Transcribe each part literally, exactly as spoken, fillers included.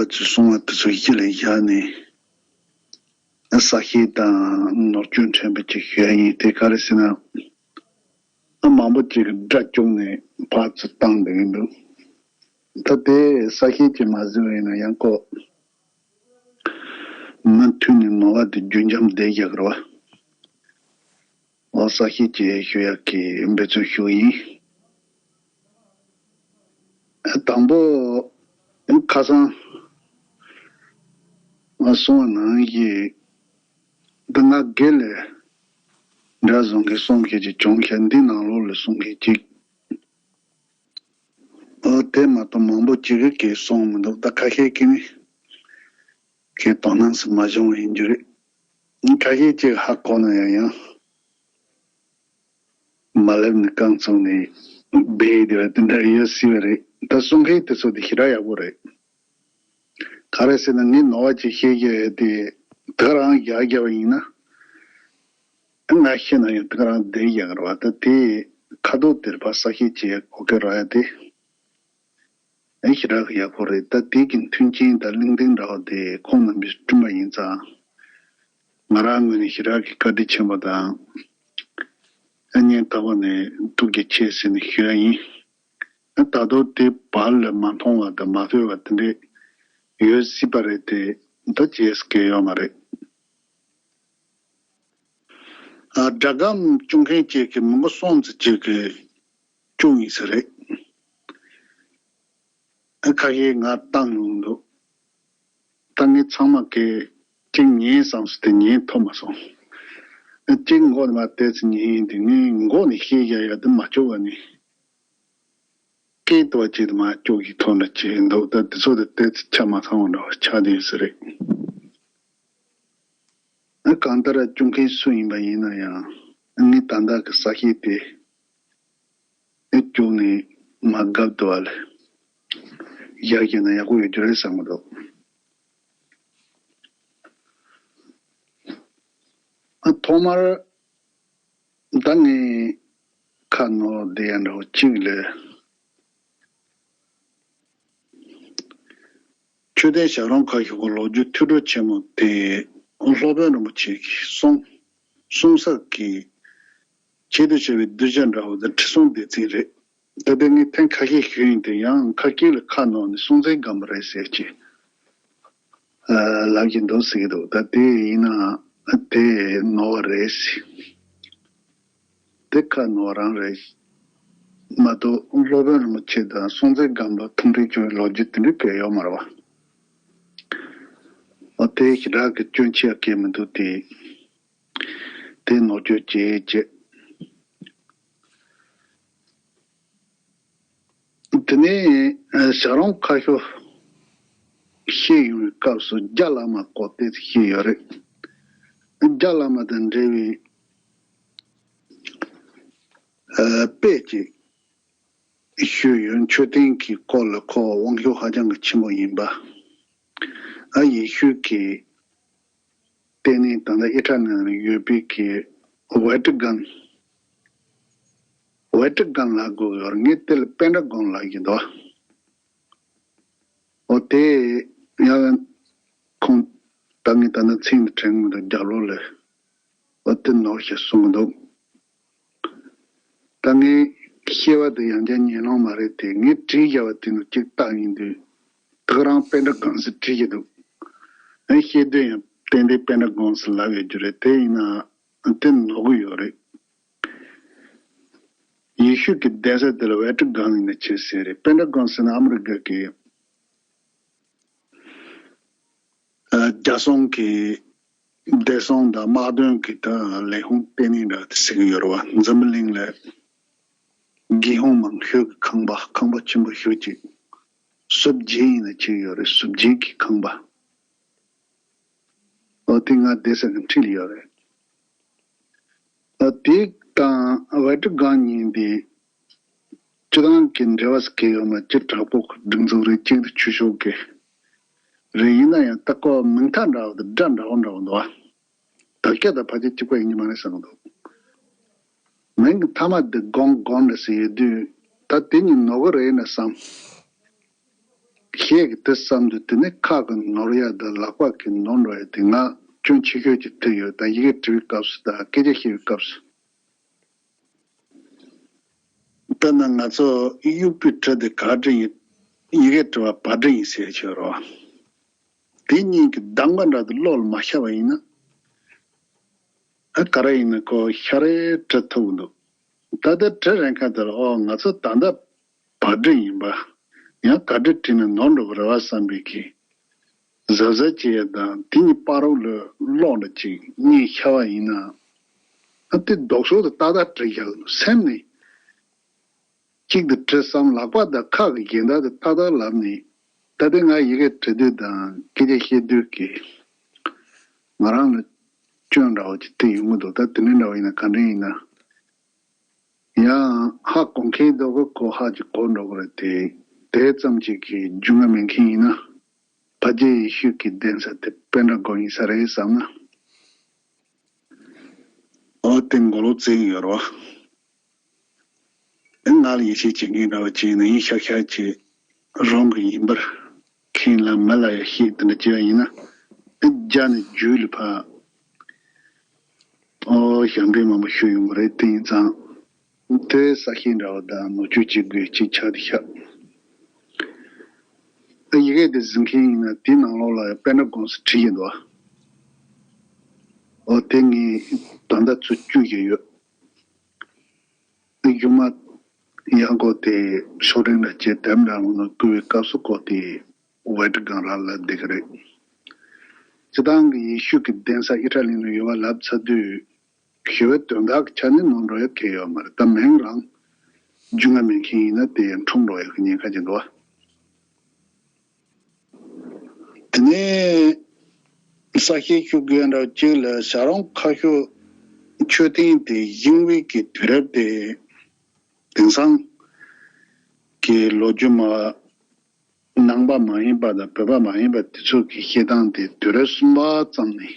ཚོས་གསུངས་པ་དེ་ཚོ་ཡིད་ལ་བཞག་ནས་ས་བཤད་དང་ནོར་བཅོས་ཕྲན་བུ་ཅིག་ཞུ་ཡ་ཡིན། དེ་ག་རེ་ཟེར་ན། མང་པོ་ཅིག་གིས་སྒྲ་བསྐྱུགས་ནས་ཕར་ཚུར་བཏང་བསྡད་ཀྱི་འདུག་ད་དེ་ས་བཤད་ཅིག་མ་བཟོས་པ་ཡིན་ན་ཡང་ཁོ་མུ་མཐུད་ནས་ནོར་བ་དེ་རྒྱུན་འབྱམས་བསྡད་ཡག་རེད་བ། འོ་ས་བཤད་ཅིག་ཞུ་ཡག་གི་འབད་བརྩོན་ཞུ་གི་ཡིན། དང་པོ་ཁ་སང་ང་གསུངས་པ་ནང་བཞིན་འདི་ང་སྒེར་ལ་འདྲ་བཟོ་མཁན་གསུང་མཁན་ཅིག་བྱུང་ཤག་འདི་ནང་ལོགས་ལ་གསུང་མཁན་ཅིག་ཨོ་དེ་མ་གཏོགས་མང་པོ་ཅིག་གིས་གསུངས་མི་འདུག་ད་ཁ་ཤས་ཀྱིས་ནི་ཁའི་དོ་སྣང་སུ་མ་བྱུང་བ་ཡིན་རྒྱུ་རེད། ཁ་ཤས་ཅིག་ཧ་གོ་ན་ཡང་ཡང་མ་ལབ་ནས་རྐང་བཙུགས་ནས་སྦས་བསྡད་པ་དེ་འདྲ་ཡོད་སྲིད་པ་རེད། ད་གསུང་མཁན་དེ་ཚོ་དེ་ཞེ་དྲག་ཡག་པོ་རེད། ག་རེ་ཟེར་ན་ངས་ནོར་བ་ཅིག་བཤད་རྒྱུ་ཡོད་དེ་དེ་ག་རང་རྒྱག་རྒྱག་པ་ཡིན་ན་ང་ཤེས་ན་ཡང་དེ་ག་རང་བསྡད་ཡག་རེད་བ། ད་དེ་ཁ་ཐུག་དེར་ཕར་ས་བཤད་བྱེད་ཡག་གོ་སྐབས་རག་ཡ་དེ། ཨེ་ཞེ་དྲག་གི་ཡག་པོ་རེད། ད་དེ་གི་མཐུན་རྐྱེན་དང་གླེང་སྟེགས་འདྲ་བ་དེ་ཁོང་རྣམ་པས་བསྐྲུན་པ་ཡིན་ཙང་། ང་རང་ངོས་ནས་ཞེ་དྲག་གི་བཀའ་དྲིན་ཆེན་པོ་དང་། ཨ་སྙིང་ཐག་པ་ནས་ཐུགས་རྗེ་ཆེ་ཟེར་ནས་ཞུ་ཡ་ཡིན། ཨ་ད་དུང་དེ་བར་ལ་མ་མཐོང་བ་དང་མ་ཐོས་པ་དེ་འདྲས་ཡོད་སྲིད་པ་རེད་དེ། ད་བྱེད་ས་གང་ཡོད་མ་རེད། ཨ་སྒྲ་སྒམ་སྐྱོང་མཁན་གཅིག་གིས་མི་མགོ་གསུམ་ཙམ་ཅིག་གིས་སྐྱོང་ཡིན་ས་རེད། ཨ་ཁ་ཤས་ང་བཏང་ཡོང་འདུག་ད་ངས་ཚང་མ་གིས་གཅིག་ཉན་བསམ་སོང་དེ་ཉན་ཐུབ་མ་སོང་། ཨ་གཅིག་མགོ་ནས་མར་བལྟས་ཚེ་ཉན་ཡིན་དེ་ངས་མགོ་ནས་བཤད་བཞག་ཡ་དེ་མ་ལྕོགས་པ་ནི། སྐད་དུ་བ་ཅིག་དུ་མ་ལྕོགས་ཀྱི་ཐོག་ནས་བྱས་འདུག་ད་དེ་ཚོ་དེ་བལྟས་ཚེ་ཆ་མ་ཚང་བ་འདྲ་བ་ཆགས་བསྡད་ཡོད་ས་རེད། ཨ་གང་ལྟར་སྐྱོང་མཁན་སུ་ཡིན་པ་ཡིན་ན་ཡང་ངས་ད་ལྟ་གི་ས་བཤད་དེ་ཨེ་བཅུག་ནས་མ་བརྒྱབ་འདུག་བ་ལས་བཞག་བཞག་ན་ཡག་པོ་ཡོད་རྒྱུ་རེད་བསམ་གི་འདུག་ཨ་ཐོག་མར་ད་ངས་ཁ་ནོར་བསྡད་ཡ་འདྲ་བོ་གཅིག་ལས། མཆོད་རྟེན་བྱ་རུང་ཁ་ཤོར་གྱི་ལོ་རྒྱུས་ཐོས་གྲོལ་ཆེན་མོ་དེ་སློབ་དཔོན་རིན་པོ་ཆེ་གིས་གསུངས་གསུངས་ས་གི་ཆེད་དུ་བྱ་བའི་གདུལ་བྱ་འདྲ་བོ་དང་ཁྲི་སྲོང་ལྡེ་བཙན་རེད། ད་ལྟ་ངས་ཐེངས་ཁ་ཤས་ཞུས་ཡིན་དེ་ཡང་ཁ་སྐད་ལ་ཁ་ནོར་ནས་སྲོང་བཙན་སྒམ་པོ་རེད་ཟེར་གྱི་ལབ་ཀྱི་འདུག་ཟེར་གྱི་འདུག་ད་དེ་ཡིན་ན་དེ་ནོར་བ་རེད་ཟེར། དེ་ཁ་ནོར་རང་རེད། མ་གཏོགས་སློབ་དཔོན་རིན་པོ་ཆེ་དང་སྲོང་བཙན་སྒམ་པོ་ཐུག་འཕྲད་བྱུང་བའི་ལོ་རྒྱུས་དེ་འདྲ་གང་ཡང་ཡོད་མ་རེད་བ། འོ་དེ་ཞེ་དྲག་གི་སྐྱོན་ཆེ་གང་མི་འདུག་དེ། དེ་ནོར་བཅོས་བྱས་བྱས། དེ་ནས་བྱ་རུང་ཁ་ཤོར་བཤད་ཡོང་བའི་སྐབས་སུ་རྒྱ་བླ་མ་སྐོར་ཏོག་ཙམ་བཤད་ཡོད་རེད། རྒྱ་བླ་མ་དང་འབྲེལ་བའི་དཔེ་ཅིག་ཞུས་ཡོད། མཆོད་རྟེན་གྱི་སྐོར་ལ་ཁོ་དབང་ཤུགས་ཧ་ཅང་གི་ཆེན་པོ་ཡིན་པ། ཨ་ཡེ་ཤུ་གི་ལྟེ་གནས་ད་ལྟ་ཨི་ཊ་ལི་ནང་ཡོད་པའི་གི་ཝེ་ཊི་ཀན། ཝེ་ཊི་ཀན་ལབ་དགོས་ཡོད་རེད། ངས་དེ་ལ་པེན་ཊ་གོན་ལབ་ཀྱི་འདུག་འོ་དེ་ཡང་ཁོང་ད་ངས་ད་ནི་མཚན་དེ་དྲན་མི་འདུག་རྒྱབ་ལོགས་ལ། འོ་དེ་ནོར་ཞེས་གསུངས་འདུག་ད་ངས་བཤད་པ་དེ་ཡང་བསྐྱར་ཉན་ལོང་མ་རེད་དེ། ངས་བྲིས་བཞག་པ་དེ་ནང་གཅིག་བལྟས་ཡིན་དུས་དེ་ག་རང་པེན་ཊ་གོན་ཟེར་བྲིས་ཀྱི་འདུག་ཨ་བཤད་དུས་ཡང་ཏན་ཏན་པེན་ཊ་གོན་ཟེར་ལབ་ཡོད་རྒྱུ་རེད། དེ་ཡིན་ན་དེ་ནོར་གི་ཡོད་རེད། ཡེ་ཤུ་གི་གདན་ས་དེ་ལ་ཝེ་ཊི་ཀན་ཡིན་ན་ཆེ་ཟེར་རེད། པེན་ཊ་གོན་ཟེར་ན་ཨ་མི་རི་ཀ་གི་ཨ་རྒྱལ་སྲུང་གི་བདེ་སྲུང་དང་དམག་དོན་གྱི་ད་ལས་ཁུངས་ལྟེ་གནས་འདྲ་དེ་ཟེར་གྱི་ཡོད་རེད་བ། འཛམ་བུ་གླིང་ལ་རྒྱལ་ཁམས་མང་ཤོས་ཀྱི་ཁང་པ་ཁང་པ་ཆེན་པོ་ཤོས་ཅིག་སུབ་ཇི་ཡིན་ན་ཆེ་ཡོད་རེད། སུབ་ཇི་གི་ཁང་པ། འོ་དེ་ང་བསྡད་ས་གི་འཁྲིས་ལ་ཡོད་རེད། ད་དེ་དང་ཝེ་ཊི་ཀན་གཉིས་འདི་སྤྱི་བཏང་གི་འབྲེལ་བ་ཟེར་གྱི་ཡོད་མ། སྤྱི་དྲག་པོ་གི་སྒྲིག་འཛུགས་རེད། གཅིག་ཏུ་ཆོས་ཕྱོགས་ཀྱི་རེད། ཡིན་ན་ཡང་ད་ཁོ་མིང་མཐའ་འདྲ་བ་དང་སྒྲ་འདྲ་བོ་འདྲ་བོ་འདུག་བ། དར་ཁྱབ་དང་ཕལ་ཆེར་གཅིག་པ་ཡིན་གྱི་མ་རེད་བསམ་གྱི་འདུག་མིང་གི་མཐའ་མ་འདི་གོང་གོང་འདྲ་ཟེར་ཡོད་དུས་ད་དེ་གཉིས་ནོར་གི་རེད་ན་བསམ། གཞས་ཀྱི་དེ་བསམ་དུས་དེ་ནི་ཁ་གི་ནོར་ཡ་དང་ལག་པ་གི་ནོར་འགྲོ་ཡ་དེ་ང་སྐྱོན་ཆེ་ཤོས་ཀྱི་དེ་ཡོད། ད་ཡི་གེ་འབྲི་བའི་སྐབས་སུ་དང་སྐད་ཆ་བཤད་པའི་སྐབས་སུ། དཔེར་ན་ང་ཚོ་དབྱུག་པའི་གྲི་དེ་ག་འདྲ་ཡིན། ཡི་གེ་འབྲི་བ་བ་འདྲ་ཡིན་ཟེར་ཆོག་རོ། དེ་གཉིས་ཀྱི་གདངས་པ་འདྲ་དེ་བློ་ལ་མ་ཤར་བ་ཡིན་ན། ཨ་ག་རེ་ཡིན་ན་ཁོ་ཤ་རེ་འབྲི་ཐུབ་འདུག་ད་ལྟ་འབྲི་རན་ཁ་དེ་ལ་ཨོ་ང་ཚོ་ད་ལྟ་བ་འདྲ་ཡིན་པ། ཡང་ག་འདྲ་བྲིས་ན་ནོར་འགྲོ་གི་རེད་བ་བསམ་པའི་གི། གཟབ་གཟབ་བྱེད་ཡ་དང་དེ་གཉིས་བར་ལ་ཀློག་འདྲ་ཅིག་གཉིས་ཤར་བ་ཡིན་ན། ཨ་དེ་ལྡོག་ཕྱོགས་དེ་ཏག་ཏག་འབྲི་ཡག་སེམས་ནས། གཅིག་ཏུ་བྲིས་བསམ་ལག་པ་དང་ཁ་གི་འགལ་ཟླ་དེ་ཏག་ཏག་ལབ་ནས། ད་ལྟ་ང་ཡི་གེ་འབྲི་དུས་དང་སྐད་ཆ་བཤད་དུས་ཀྱི་ང་རང་ལ་སྐྱོན་འདྲ་བོ་ཅིག་དེ་ཡོང་གི་འདུག་ད་དེ་འདྲ་འདྲ་བོ་ཡིན་ན་ག་འདྲ་ཡིན་ན། ཡང་ཧ་གོ་མཁན་འདུག་གི་གོ་ཧ་ཅིག་གོ་འགྲོ་གི་རེད་དེ། དེ་ཙམ་ཅིག་གི་རྒྱུས་མངའ་མེད་མཁན་ཡིན་ན། ཕ་རྒྱལ་ཡེ་ཤེས་ཀྱི་གདན་ས་དེ་པཎ་གྲུབ་དགོན་ཡིན་ས་རེད་བསམ་ན། ཨོ་དེ་མགོ་ལོག་བཙན་ཡོད་རོ། ཨེ་ང་ལ་ཡེ་ཤེས་བྱེད་མཁན་འདྲ་བ་བྱས་ན་ཡིན་ཤག་ཤག་བྱས་རང་གི་ཡིན་པར་མཁན་ལ་མི་ལ་ཡ་ཤེས་དེ་འདྲ་བྱས་པ་ཡིན་ན། ཨེ་རྒྱ་ནས་རྒྱུད་ལ་ཕར་ཨོ་ཞབས་འདྲེན་མང་པོ་ཞུ་ཡོང་གི་རེད། དེ་ཡིན་ཙང་དེ་ས་ཤེས་འདྲ་བ་དང་ནོར་བཅོས་བྱེད་དགོས་ཅིག་ཆགས་དེ་ཤག་ཨེ་ཡི་གེ་དེ་གཟིགས་མཁན་ཡིན་ན་དེའི་ནང་ལོགས་ལ་ཡ་པཎ་གྲུབ་དགོན་ས་བྲིས་ཡིན་འདུག་ཨོ་དེ་ངས་ད་ལྟ་ཚུར་བསྐྱུར་བཞིན་ཡོད། གཞུག་མ་ཡང་སྒོ་དེ་ཤོག་ཕྲེང་ལ་བཅད་དེབ་འདྲ་ལོ་ན་བསྐུར་བའི་སྐབས་སུ་ཁོ་དེ་ཝེ་ཊི་གང་ར་ལ་བསྡད་ཀྱི་རེད། སྤྱིར་བཏང་གི་ཡེ་ཤུ་གི་གདན་ས་ཨི་ཊ་ལི་ནང་ཡོད་པ་ལབ་ཚར་དུས། ཞི་བའི་དོན་དག་གི་ཆ་ནས་ནོར་འགྲོ་ཡ་གལ་ཡོད་མ་རེད། ད་མིང་རང་རྒྱུས་མངའ་མེད་མཁན་ཡིན་ན་དེ་ཡང་འཁྲུངས་འགྲོ་ཡ་གི་ཉེན་ཁ་ཅིག་འདུག་བ། དེ་ནས་གསལ་བཤད་ཞུ་དགོས་འདྲ་གཅིག་ལ་བྱ་རུང་ཁ་ཤོར་མཆོད་རྟེན་དེ་བཞེངས་པའི་གི་དུས་རབས་དེ་དེང་སང་གི་ལོ་རྒྱུས་མ་ནང་པ་མ་ཡིན་པ་དང་བོད་པ་མ་ཡིན་པ་དེ་ཚོ་གི་བཤད་སྟངས་དེ་དུས་རབས་གསུམ་པ་ཙམ་ནས་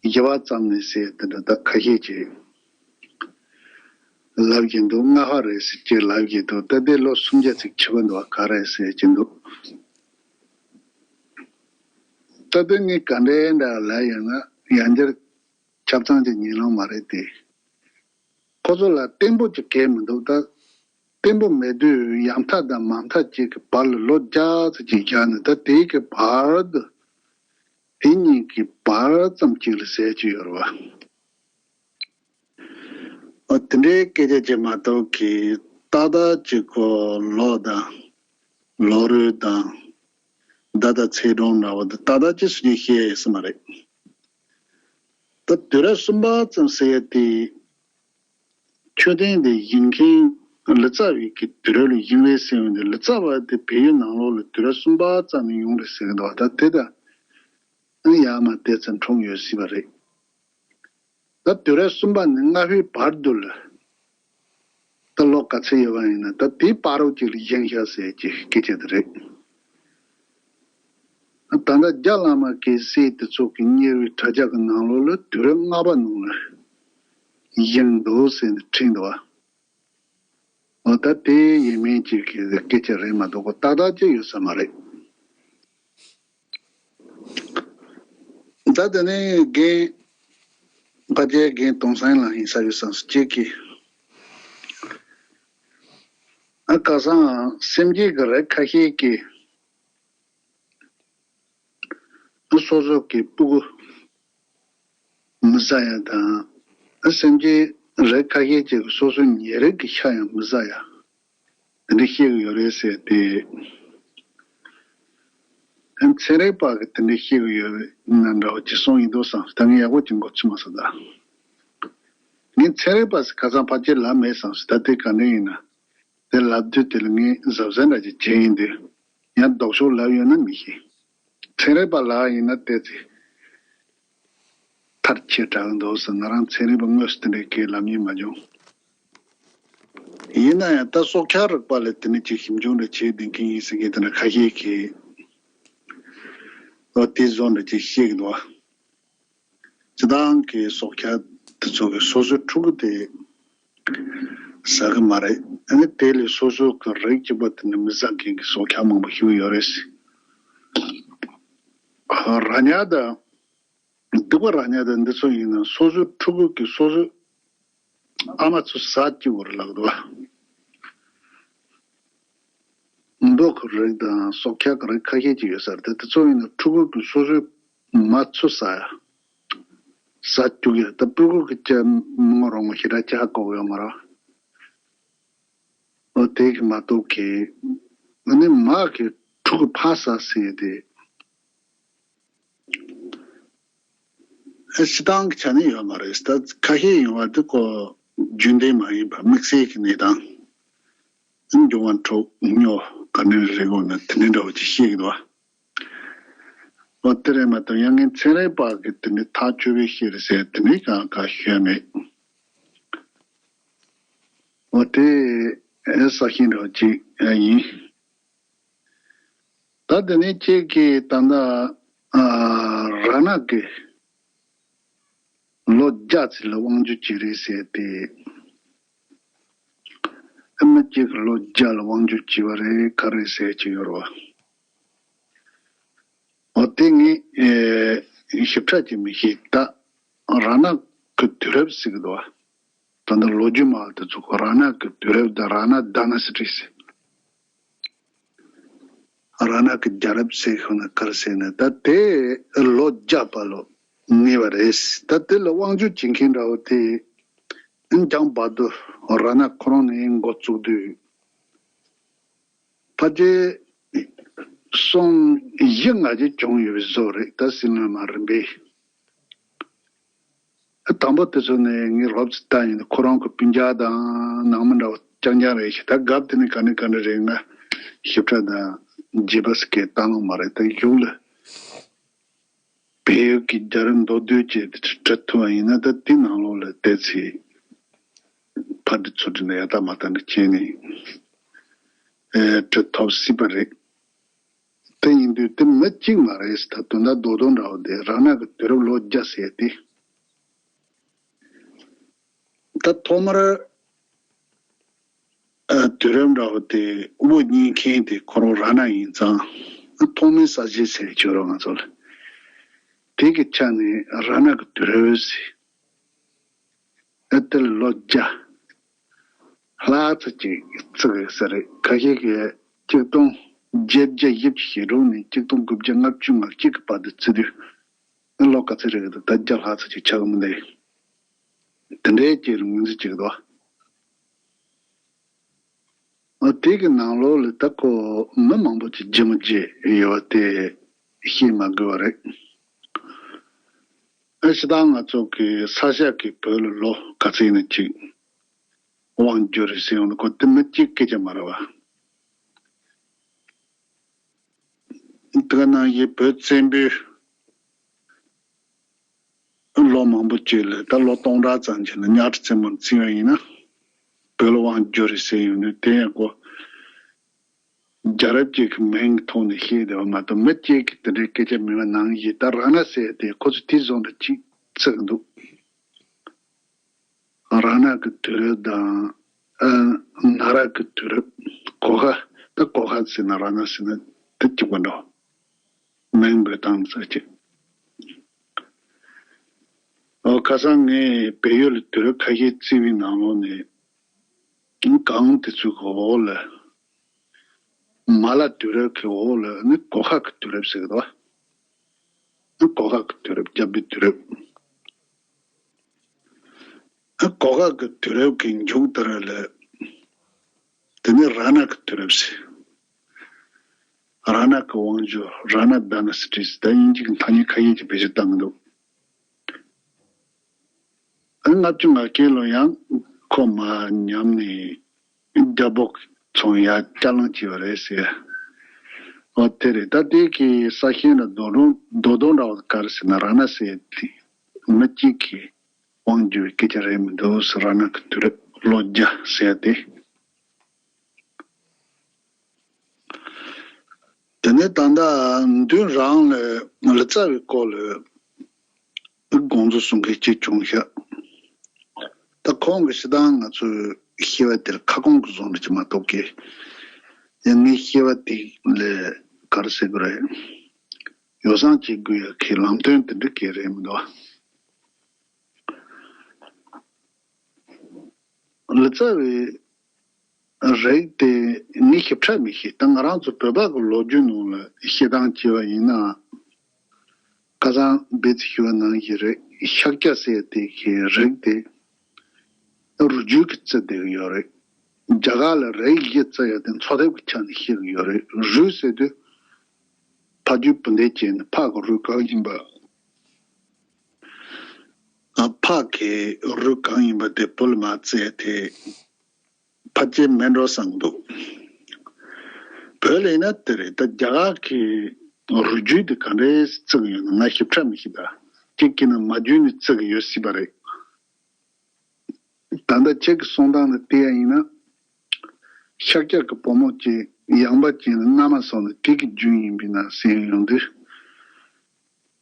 བཞི་པ་ཙམ་ནས་ཟེར་དེ་འདྲ་ད་ཁ་ཤས་ཀྱིས་ལབ་ཀྱི་འདུག་སྔ་ཧ་རེད་ཟེར་གྱི་ལབ་ཀྱི་འདུག་ད་ལྟའི་ལོ་སུམ་བརྒྱ་ཙིག་ཆགས་ཀྱི་འདུག་བ། ག་རེད་ཟེར་གྱི་འདུག་ད་ལྟ་ངས་ག་འདྲའི་འདྲ་ལབ་ཡོད་ན་ཡང་བསྐྱར་ཆ་ཚང་གི་ཉན་ལོང་མ་རེད་དེ། ཁོ་ཚོ་ལ་བརྟན་པོ་ཅིག་གས་མི་འདུག་ད་བརྟན་པོ་མེད་དུས་ཡག་མཐའ་དང་མག་མཐའ་ཅིག་གི་བར་ལ་ལོ་བརྒྱ་ཙམ་ཅིག་བཞག་ནས་ད་དེའི་གི་བར་དུ་དེ་གཉིས་ཀྱི་བར་ཙམ་ཅིག་ལ་ཟེར་གྱི་ཡོད་རེད་བ། ཨོ་དེ་འདྲའི་སྐད་ཆ་ཅིག་མ་གཏོགས་ཀྱི་ཏག་ཏག་ཅིག་གོ་ལོ་དང་ལོ་རུ་དང་ཟླ་དང་ཚེས་གྲངས་འདྲ་བོ་དེ་ཏག་ཏག་ཅིག་སུ་ཞིག་ཤེས་ཡོད་ས་མ་རེད། ད་དུས་རབས་གསུམ་པ་ཙམ་ཟེར་ཡ་དེ། མཆོད་རྟེན་དེ་བཞེངས་མཁན་ལི་ཙཱ་བའི་གི་དུས་རབས་ལ་བཞེངས་པའི་ཟེར་བ་འདི་ལི་ཙཱ་བ་དེ་བལ་ཡུལ་ནང་ལོགས་ལ་དུས་རབས་གསུམ་པ་ཙམ་ནས་ཡོང་རེད་ཟེར་གི་འདུག་ད་དེ་ད་ཡར་མར་བལྟས་ཚེ་འཁྲུངས་ཡོད་སྲིད་པ་རེད། ད་དུས་རབས་གསུམ་པ་ནས་ལྔ་པའི་བར་དུ་ལ་ད་ལོ་ག་ཚོད་ཡོད་པ་ཡིན་ན་ད་དེའི་བར་རོ་གཅིག་ལ་བཞེངས་ཤག་ཟེར་གྱི་སྐད་ཆ་དེ་རེད། ད་ལྟ་རྒྱ་བླ་མ་གི་སྲས་དེ་ཚོ་གི་གཉེར་བའི་དྲ་རྒྱ་གི་ནང་ལོགས་ལ་དུས་རབས་ལྔ་པ་ནང་ལ་བཞེངས་འདུག་ཟེར་ནས་བྲིས་འདུག་བ། འོ་ད་དེ་ཡིན་མིན་གཅིག་གི་སྐད་ཆ་རེད་མ་གཏོགས་ཏག་ཏག་ཅིག་ཡོད་ས་མ་རེད། ད་དེ་ནས་རྒན་ཕ་རྒྱལ་རྒན་དོང་སང་ལ་ཡིན་ས་ཡོད་བསམ་སོང་གཅིག་གི། ཨ་ཁ་སང་སེམས་ཅན་གྱི་རིགས་ཁ་ཤས་ཀྱིས་སོ་སོ་གི་སྤུ་གུ་མི་ཟ་ཡ་དང་། སེམས་ཅན་རིགས་ཁ་ཤས་ཀྱིས་སོ་སོའི་ཉེ་རིགས་ཀྱི་ཤ་ཡང་མི་ཟ་ཡ། དེ་འདྲ་བཤད་གི་ཡོད་རེད་ཟེར་ཏེ། ཚན་རིག་པ་གིས་དེ་འདྲ་བཤད་གི་ཡོད་ན་འདྲ་བ་ཅིག་གསུངས་ཡིན་འདུག་བསམ། ད་ངས་ཡག་པོ་ཅིག་མགོ་ཚོས་མ་སོང་ད། ངས་ཚན་རིག་པ་ཟེར་ཁ་སང་ཕལ་ཆེར་ལབ་མེད་བསམ་སོང་། ད་དེ་ག་འདྲ་ཡིན་ན། དེ་ལབ་དུས་དེ་ལ་ངས་གཟབ་གཟབ་འདྲ་ཅིག་བྱས་ཡིན་དུས། ཡང་ལྡོག་ཕྱོགས་ལབ་ཡོད་ན་མི་ཤེས། ཚན་རིག་པ་ལ་ཡིན་ན་དེ་ཚེ་མཐར་ཁྱེད་དྲག་འདུག་ཟེར། ང་རང་ཚན་རིག་པ་དངོས་སུ་དེ་འདྲའི་སྐད་ལབ་མྱོང་མ་བྱུང་། ཡིན་ན་ཡང་ད་སྲོག་ཆགས་རིག་པ་ལ་དེ་འདྲ་ཅིག་ཞིབ་འཇུག་འདྲ་བྱེད་བསྡད་མཁན་ཡིན་ཟེར་མཁན་དེ་འདྲ་ཁ་ཤས་ཀྱིས་ཨོ་དེ་བཟོ་འདྲ་ཅིག་བཤད་ཀྱི་འདུག་བ། སྤྱིར་བཏང་གི་སྲོག་ཆགས་དེ་ཚོ་གི་སོ་སོའི་ཕྲུ་གུ་དེ་ ཟ་གི་མ་རེད། ཨ་ནི་དེ་ལས་སོ་སོ་གི་རིགས་གཅིག་པ་དེ་ནི་མི་ཟ་མཁན་གྱི་སྲོག་ཆགས་མང་པོ་ཞིག་ཡོད་རེད། ར་ཉག་དང་། སྡིག་པ་ར་ཉག་དང་འདི་ཚོ་ཡིན་ན་སོ་སོའི་ཕྲུ་གུ་གིས་སོ་སོའི་ཨ་མ་ཚོ་ཟ་བཅུག་གི་རེད་ལབ་འདུག་བ། མདོག་གི་རིགས་དང་སྲོག་ཆགས་ཀྱི་རིགས་ཁ་ཤས་ཅིག་ཡོད་ས་རེད། དེ་དེ་ཚོ་ཡིན་ན་ཕྲུ་གུ་གིས་སོ་སོའི་མ་ཚོ་ཟ་ཡ། ཟ་བཅུག་ཡ། ད་ཕྲུ་གུ་གིས་ཅི་མི་ངོ་རང་ངོ་ཞེ་དྲག་ཆགས་དགོས་ཡོད་མ་རེད། འོ་དེ་གི་མ་གཏོགས་གི། ཨ་ནི་མ་གི་ཕྲུ་གུ་ཕ་ཟ་ཟེར་དེ། ཨ་སྤྱི་བཏང་གི་ཆ་ནས་ཡོད་མ་རེད། ད་ཁ་ཤས་ཡོང་བ་དེ་ཁོ་རྒྱུན་ལྡན་མ་ཡིན་པ་དམིགས་བསལ་གྱི་གནས་སྟངས། འབྱུང་བ་འཕྲོ་ཉོ་ག་ནས་རེད་དགོས་ན་དེ་འདྲ་འདྲ་བོ་ཅིག་བཤད་གི་འདུག་བ། འོ་དེ་རེད་མ་གཏོགས་ཡང་ངས་ཚན་རིག་པ་གི་དེ་ནི་ཐག་ཆོད་པའི་བཤད་རེད་ཟེར་དེ་ནི་གང་ག་ཤོད་མེད། འོ་དེ་ཨེ་ས་ཤིང་འདྲ་བོ་ཅིག་ཨེ་ཡིན། ད་དེ་ནས་ཁྱེད་ཀྱིས་ད་ལྟ་ཨ་ར་ནག་གི་ལོ་བརྒྱ་ཙམ་ལ་དབང་སྒྱུར་བྱས་རེད་ཟེར་ཏེ། ཨ་མི་གཅིག་གིས་ལོ་བརྒྱ་ལ་དབང་སྒྱུར་བྱས་པ་རེད་ག་རེད་ཟེར་གྱི་ཡོད་རེད་བ། འོ་དེ་ངས་ཨེ་ཞིབ་ཕྲ་ཅིག་མི་ཤེས། ད་ར་ནག་གི་དུས་རབས་ཟེར་གི་འདུག་བ། ད་ལྟ་ལོ་རྒྱུས་མང་དེ་ཚོ་གི་ར་ནག་གི་དུས་རབས་དང་ར་ནག་ཌའི་ནེ་སི་ཊི་ཟེར། ར་ནག་གི་རྒྱལ་རབས་ཟེར་ཤོག་ན་ག་རེ་ཟེར་ན་ད་དེ་ལོ་བརྒྱ་བར་ལ་གནས་པ་རེད། ད་དེ་ལ་དབང་སྒྱུར་བྱེད་མཁན་འདྲ་བོ་དེ་ཨིན་ཀྱང་བར་དུ་ར་ནག་ཁོ་རང་ནས་འགོ་བཙུགས་དུས་ཕལ་ཆེར་སོང་བཞི་ལྔ་ཅིག་བྱུང་ཡོད་པའི་བཟོ་རེད། ད་ཟིན་ལོན་མ་རིམ་པས། དང་པོ་དེ་ཚོ་ནས་ངས་རོབ་ཙམ་བལྟས་ཡིན་ན་ཁོ་རང་གི་སྤུན་ཀྱག་དང་ནང་མི་འདྲ་བོ་རྐྱང་རྐྱང་རེད་ཤག་ད་རྒྱབ་དེ་ནས་ག་ནས་ག་འདྲ་རེད་ང་ཞིབ་ཕྲ་དང་རྗེས་པ་སྐད་བཏང་ལོང་མ་རེད། ད་གཞུག་ལ་བལ་ཡུལ་གྱི་རྒྱལ་རབས་མདོར་བསྡུས་བྱས་ཏེ་འབྲི་ཐུབ་པ་ཡིན་ན་ད་དེ་ནང་ལོགས་ལ་བལྟས་ཚེ་ཕར་འབྲི་ཚུར་འབྲི་ནས་ཡར་ལྟ་མར་ལྟ་འདྲ་བྱས་ནས་ཨེ་འབྲི་ཐུབ་སྲིད་པ་རེད། དེ་ཡིན་དུས་དེ་མི་གཅིག་མ་རེད། ད་དོན་དག་རྡོག་རྡོག་འདྲ་བོ་དེ་ར་ནག་གི་དུས་རབས་ལོ་བརྒྱ་ཟེར་ཏེ། ད་ཐོག་མར་ཨ་དུས་རབས་འདྲ་བོ་དེ་དབུ་བརྙེས་མཁན་དེ་ཁོ་རང་ར་ནག་ཡིན་ཙང་། ཐོག་མའི་གསར་བརྗེ་ཟེར་ཆོག་རོགས་ང་ཚོ་ལ། དེ་གི་ཆ་ནས་ར་ནག་གི་དུས་རབས་ཟེར། ཨ་དེ་ལ་ལོ་བརྒྱ་ལྷག་ཙམ་ཅིག་བརྩི་གི་ས་རེད། ཁ་ཤས་ཀྱིས་ཆིག་སྟོང་བརྒྱད་བརྒྱ་བཞི་བཅུ་ཞེ་དྲུག་ནས་ཆིག་སྟོང་དགུ་བརྒྱ་ལྔ་བཅུ་ང་གཅིག་གི་བར་དུ་བརྩི་དུས། ཨ་ལོ་ག་ཚོད་རེད་གི་འདུག་ད་བརྒྱ་ལྷག་ཙམ་ཅིག་ཆགས་གི་མི་འདུག་དེ་འདྲའི་ཅིག་ལ་ངོས་འཛིན་བྱེད་ཀྱི་འདུག་ཨ་དེ་གི་ནང་ལོགས་ལ་ད་ཁོ་མི་མང་པོ་ཅིག་ལྗིད་མོ་རྒྱས་ཡོད་པ་དེ་བཤད་མ་དགོས་པ་རེད། ཨ་སྤྱིར་བཏང་ང་ཚོ་གི་ས་སྐྱ་གི་བོད་ལ་ལོ་ག་ཚོད་ཡིན་ན་ཅིག་དབང་བསྒྱུར་རེད་ཟེར་ཡོང་ན་ཁོ་དེ་མི་གཅིག་སྐད་ཆ་མ་རེད་བ། དེ་ག་ནང་བཞིན་བོད་བཙན་པོའི་ལོ་མང་པོ་ཅིག་ལ་ད་ལོ་སྟོང་ཕྲག་ཙམ་ཅིག་ལ་གཉའ་ཁྲི་བཙན་པོར་བརྩི་བ་ཡིན་ན། བོད་ལ་དབང་བསྒྱུར་རེད་ཟེར་ཡོང་དུས་དེ་ཡང་ཁོ་རྒྱལ་རབས་ཅིག་གི་མིང་གི་ཐོག་ནས་བཤད་བསྡད་པ་མ་གཏོགས་མི་གཅིག་གིས་དེ་འདྲའི་སྐད་ཆ་མེད་པ་ནང་བཞིན། ད་ར་ནག་ཟེར་དེ་ཁོ་ཚོ་དེ་བཟོ་འདྲ་ཅིག་བརྩི་གི་འདུག་ར་ནག་གི་དུས་རབས་དང་། ཨ་ན་རག་གི་དུས་རབས། གོ་ཁ། ད་གོ་ཁ་ཟེར་ན་ར་ནག་ཟེར་ན་དེ་གཅིག་པ་འདྲ། མིང་འབོད་སྟངས་ཟེར་གྱི། ཨོ་ཁ་སང་ངས་བལ་ཡུལ་ལ་དུས་རབས་ཁ་ཤས་བརྩིས་པའི་ནང་ལོགས་ནས་གང་དེ་ཚོའི་འོག་ལ། མ་ལ་དུས་རབས་ཀྱི་འོག་ལ་ནི་གོ་ཁ་གི་དུས་རབས་ཟེར་གི་འདུག་ནི་གོ་ཁ་གི་དུས་རབས། རྒྱལ་པོའི་དུས་རབས། ཨ་གོ་ཁ་གི་དུས་རབས་ཀྱི་མཇུག་ལྟར་ལ། དེ་ནས་ར་ནག་གི་དུས་རབས་ཟེར། ར་ནག་གི་དབང་འབྱོར། ར་ནག་ཌའི་ནེ་སི་ཊི་ཟེར། ད་དབྱིན་ཇི་གི་ཐ་སྙད་ཁ་ཤས་ཀྱིས་བེད་སྤྱོད་བཏང་གི་འདུག་ཨ་ལྔ་བཅུ་ང་བརྒྱད་ལོ་ཡང་ཁོ་མར་ཉམས་ནས་རྒྱལ་པོ་ཚོང་ཡར་བསྐྱར་ལངས་བྱས་པ་རེད་ཟེར། འོ་དེ་རེད། ད་དེ་གི་ས་ཞིང་ལ་རྡོ་རོང་རྡོ་རྡོ་འདྲ་བ་ག་རེ་ཟེར་ན་ར་ནག་ཟེར་དེ་མི་གཅིག་གིས་དབང་བསྒྱུར་བའི་སྐད་ཆ་རེད་མི་འདུག་ཟེར། ར་ནག་གི་དུས་རབས་ལོ་བརྒྱ་ཟེར་ཏེ། དེ་ནས་ད་ལྟ་མདུན་རང་ལ་ལི་ཙཱ་བའི་སྐོར་ལ་དགོངས་ཚུལ་གསུང་མཁན་གཅིག་བྱུང་ཤག་ད་ཁོང་གི་སྤྱིར་བཏང་ང་ཚོའི་ སྐྱེ་བ་དེར་ཁ་སྐོང་གི་བཟོ་འདྲ་ཅིག་མ་གཏོགས་ཀྱི། ཡང་ངའི་སྐྱེ་བ་དེ་ལས་ག་རེ་ཟེར་དགོས་རེད། ཡོ་བསྲང་བྱེད་དགོས་ཡ་གི་ལམ་སྟོན་དེ་འདྲ་གི་རེད་མི་འདུག་ལི་ཙཱ་བའི་རིགས་དེ་ངས་ཞིབ་ཕྲ་མི་ཤེས། ད་ང་རང་ཚོ་བོད་པ་གི་ལོ་རྒྱུས་ནང་ལ་བཤད་སྟངས་བྱས་པ་ཡིན་ན། ཁ་སང་སྦས་ཚིག་ཞུ་བ་ནང་བཞིན་རེད། ཤཱཀྱ་ཟེར་དེ་གི་རིགས་དེ་རུས་རྒྱུད་ཀྱི་རྩི་དེ་ཡོད་རེད། རྒྱ་གར་ལ་རིགས་བཞི་རྩི་ཡ་དེ་འཚོ་ཐབས་ཀྱི་ཆ་ནས་བཤད་ཀྱི་ཡོད་རེད། རུས་ཟེར་དུས་ཕ་རྒྱུད་བུ་འདས་བྱས་ནས་ཕ་གི་རུས་གང་ཡིན་པ། ཕ་གི་རུས་གང་ཡིན་པ་དེ་བུ་ལ་མ་བརྩི་ཡ་དེ། ཕལ་ཆེར་མེད་འགྲོ་བསམ་འདུག་བོད་ལ་ཡིན་ན་དེ་རེད། ད་རྒྱ་གར་གྱི་རུས་རྒྱུད་དེ་ག་འདྲས་བརྩི་གི་ཡོད་ན་ང་ཞིབ་ཕྲ་མི་ཤེས། ད་གཅིག་གིས་ན་མ་བརྒྱུད་ནས་བརྩི་གི་ཡོད་སྲིད་པ་རེད། ད་ལྟ་ཁྱེད་ཀྱི་གསུང་སྟངས་ལ་བལྟས་ཡ་ཡིན་ན། ཤཱཀྱ་གི་བུ་མོ་གཅིག་ཡངས་པ་ཅན་ལ་མནའ་མ་བཟུང་ནས་དེ་གི་རྒྱུད་ཡིན་པས་ན་ཟེར་ཡོང་དུས།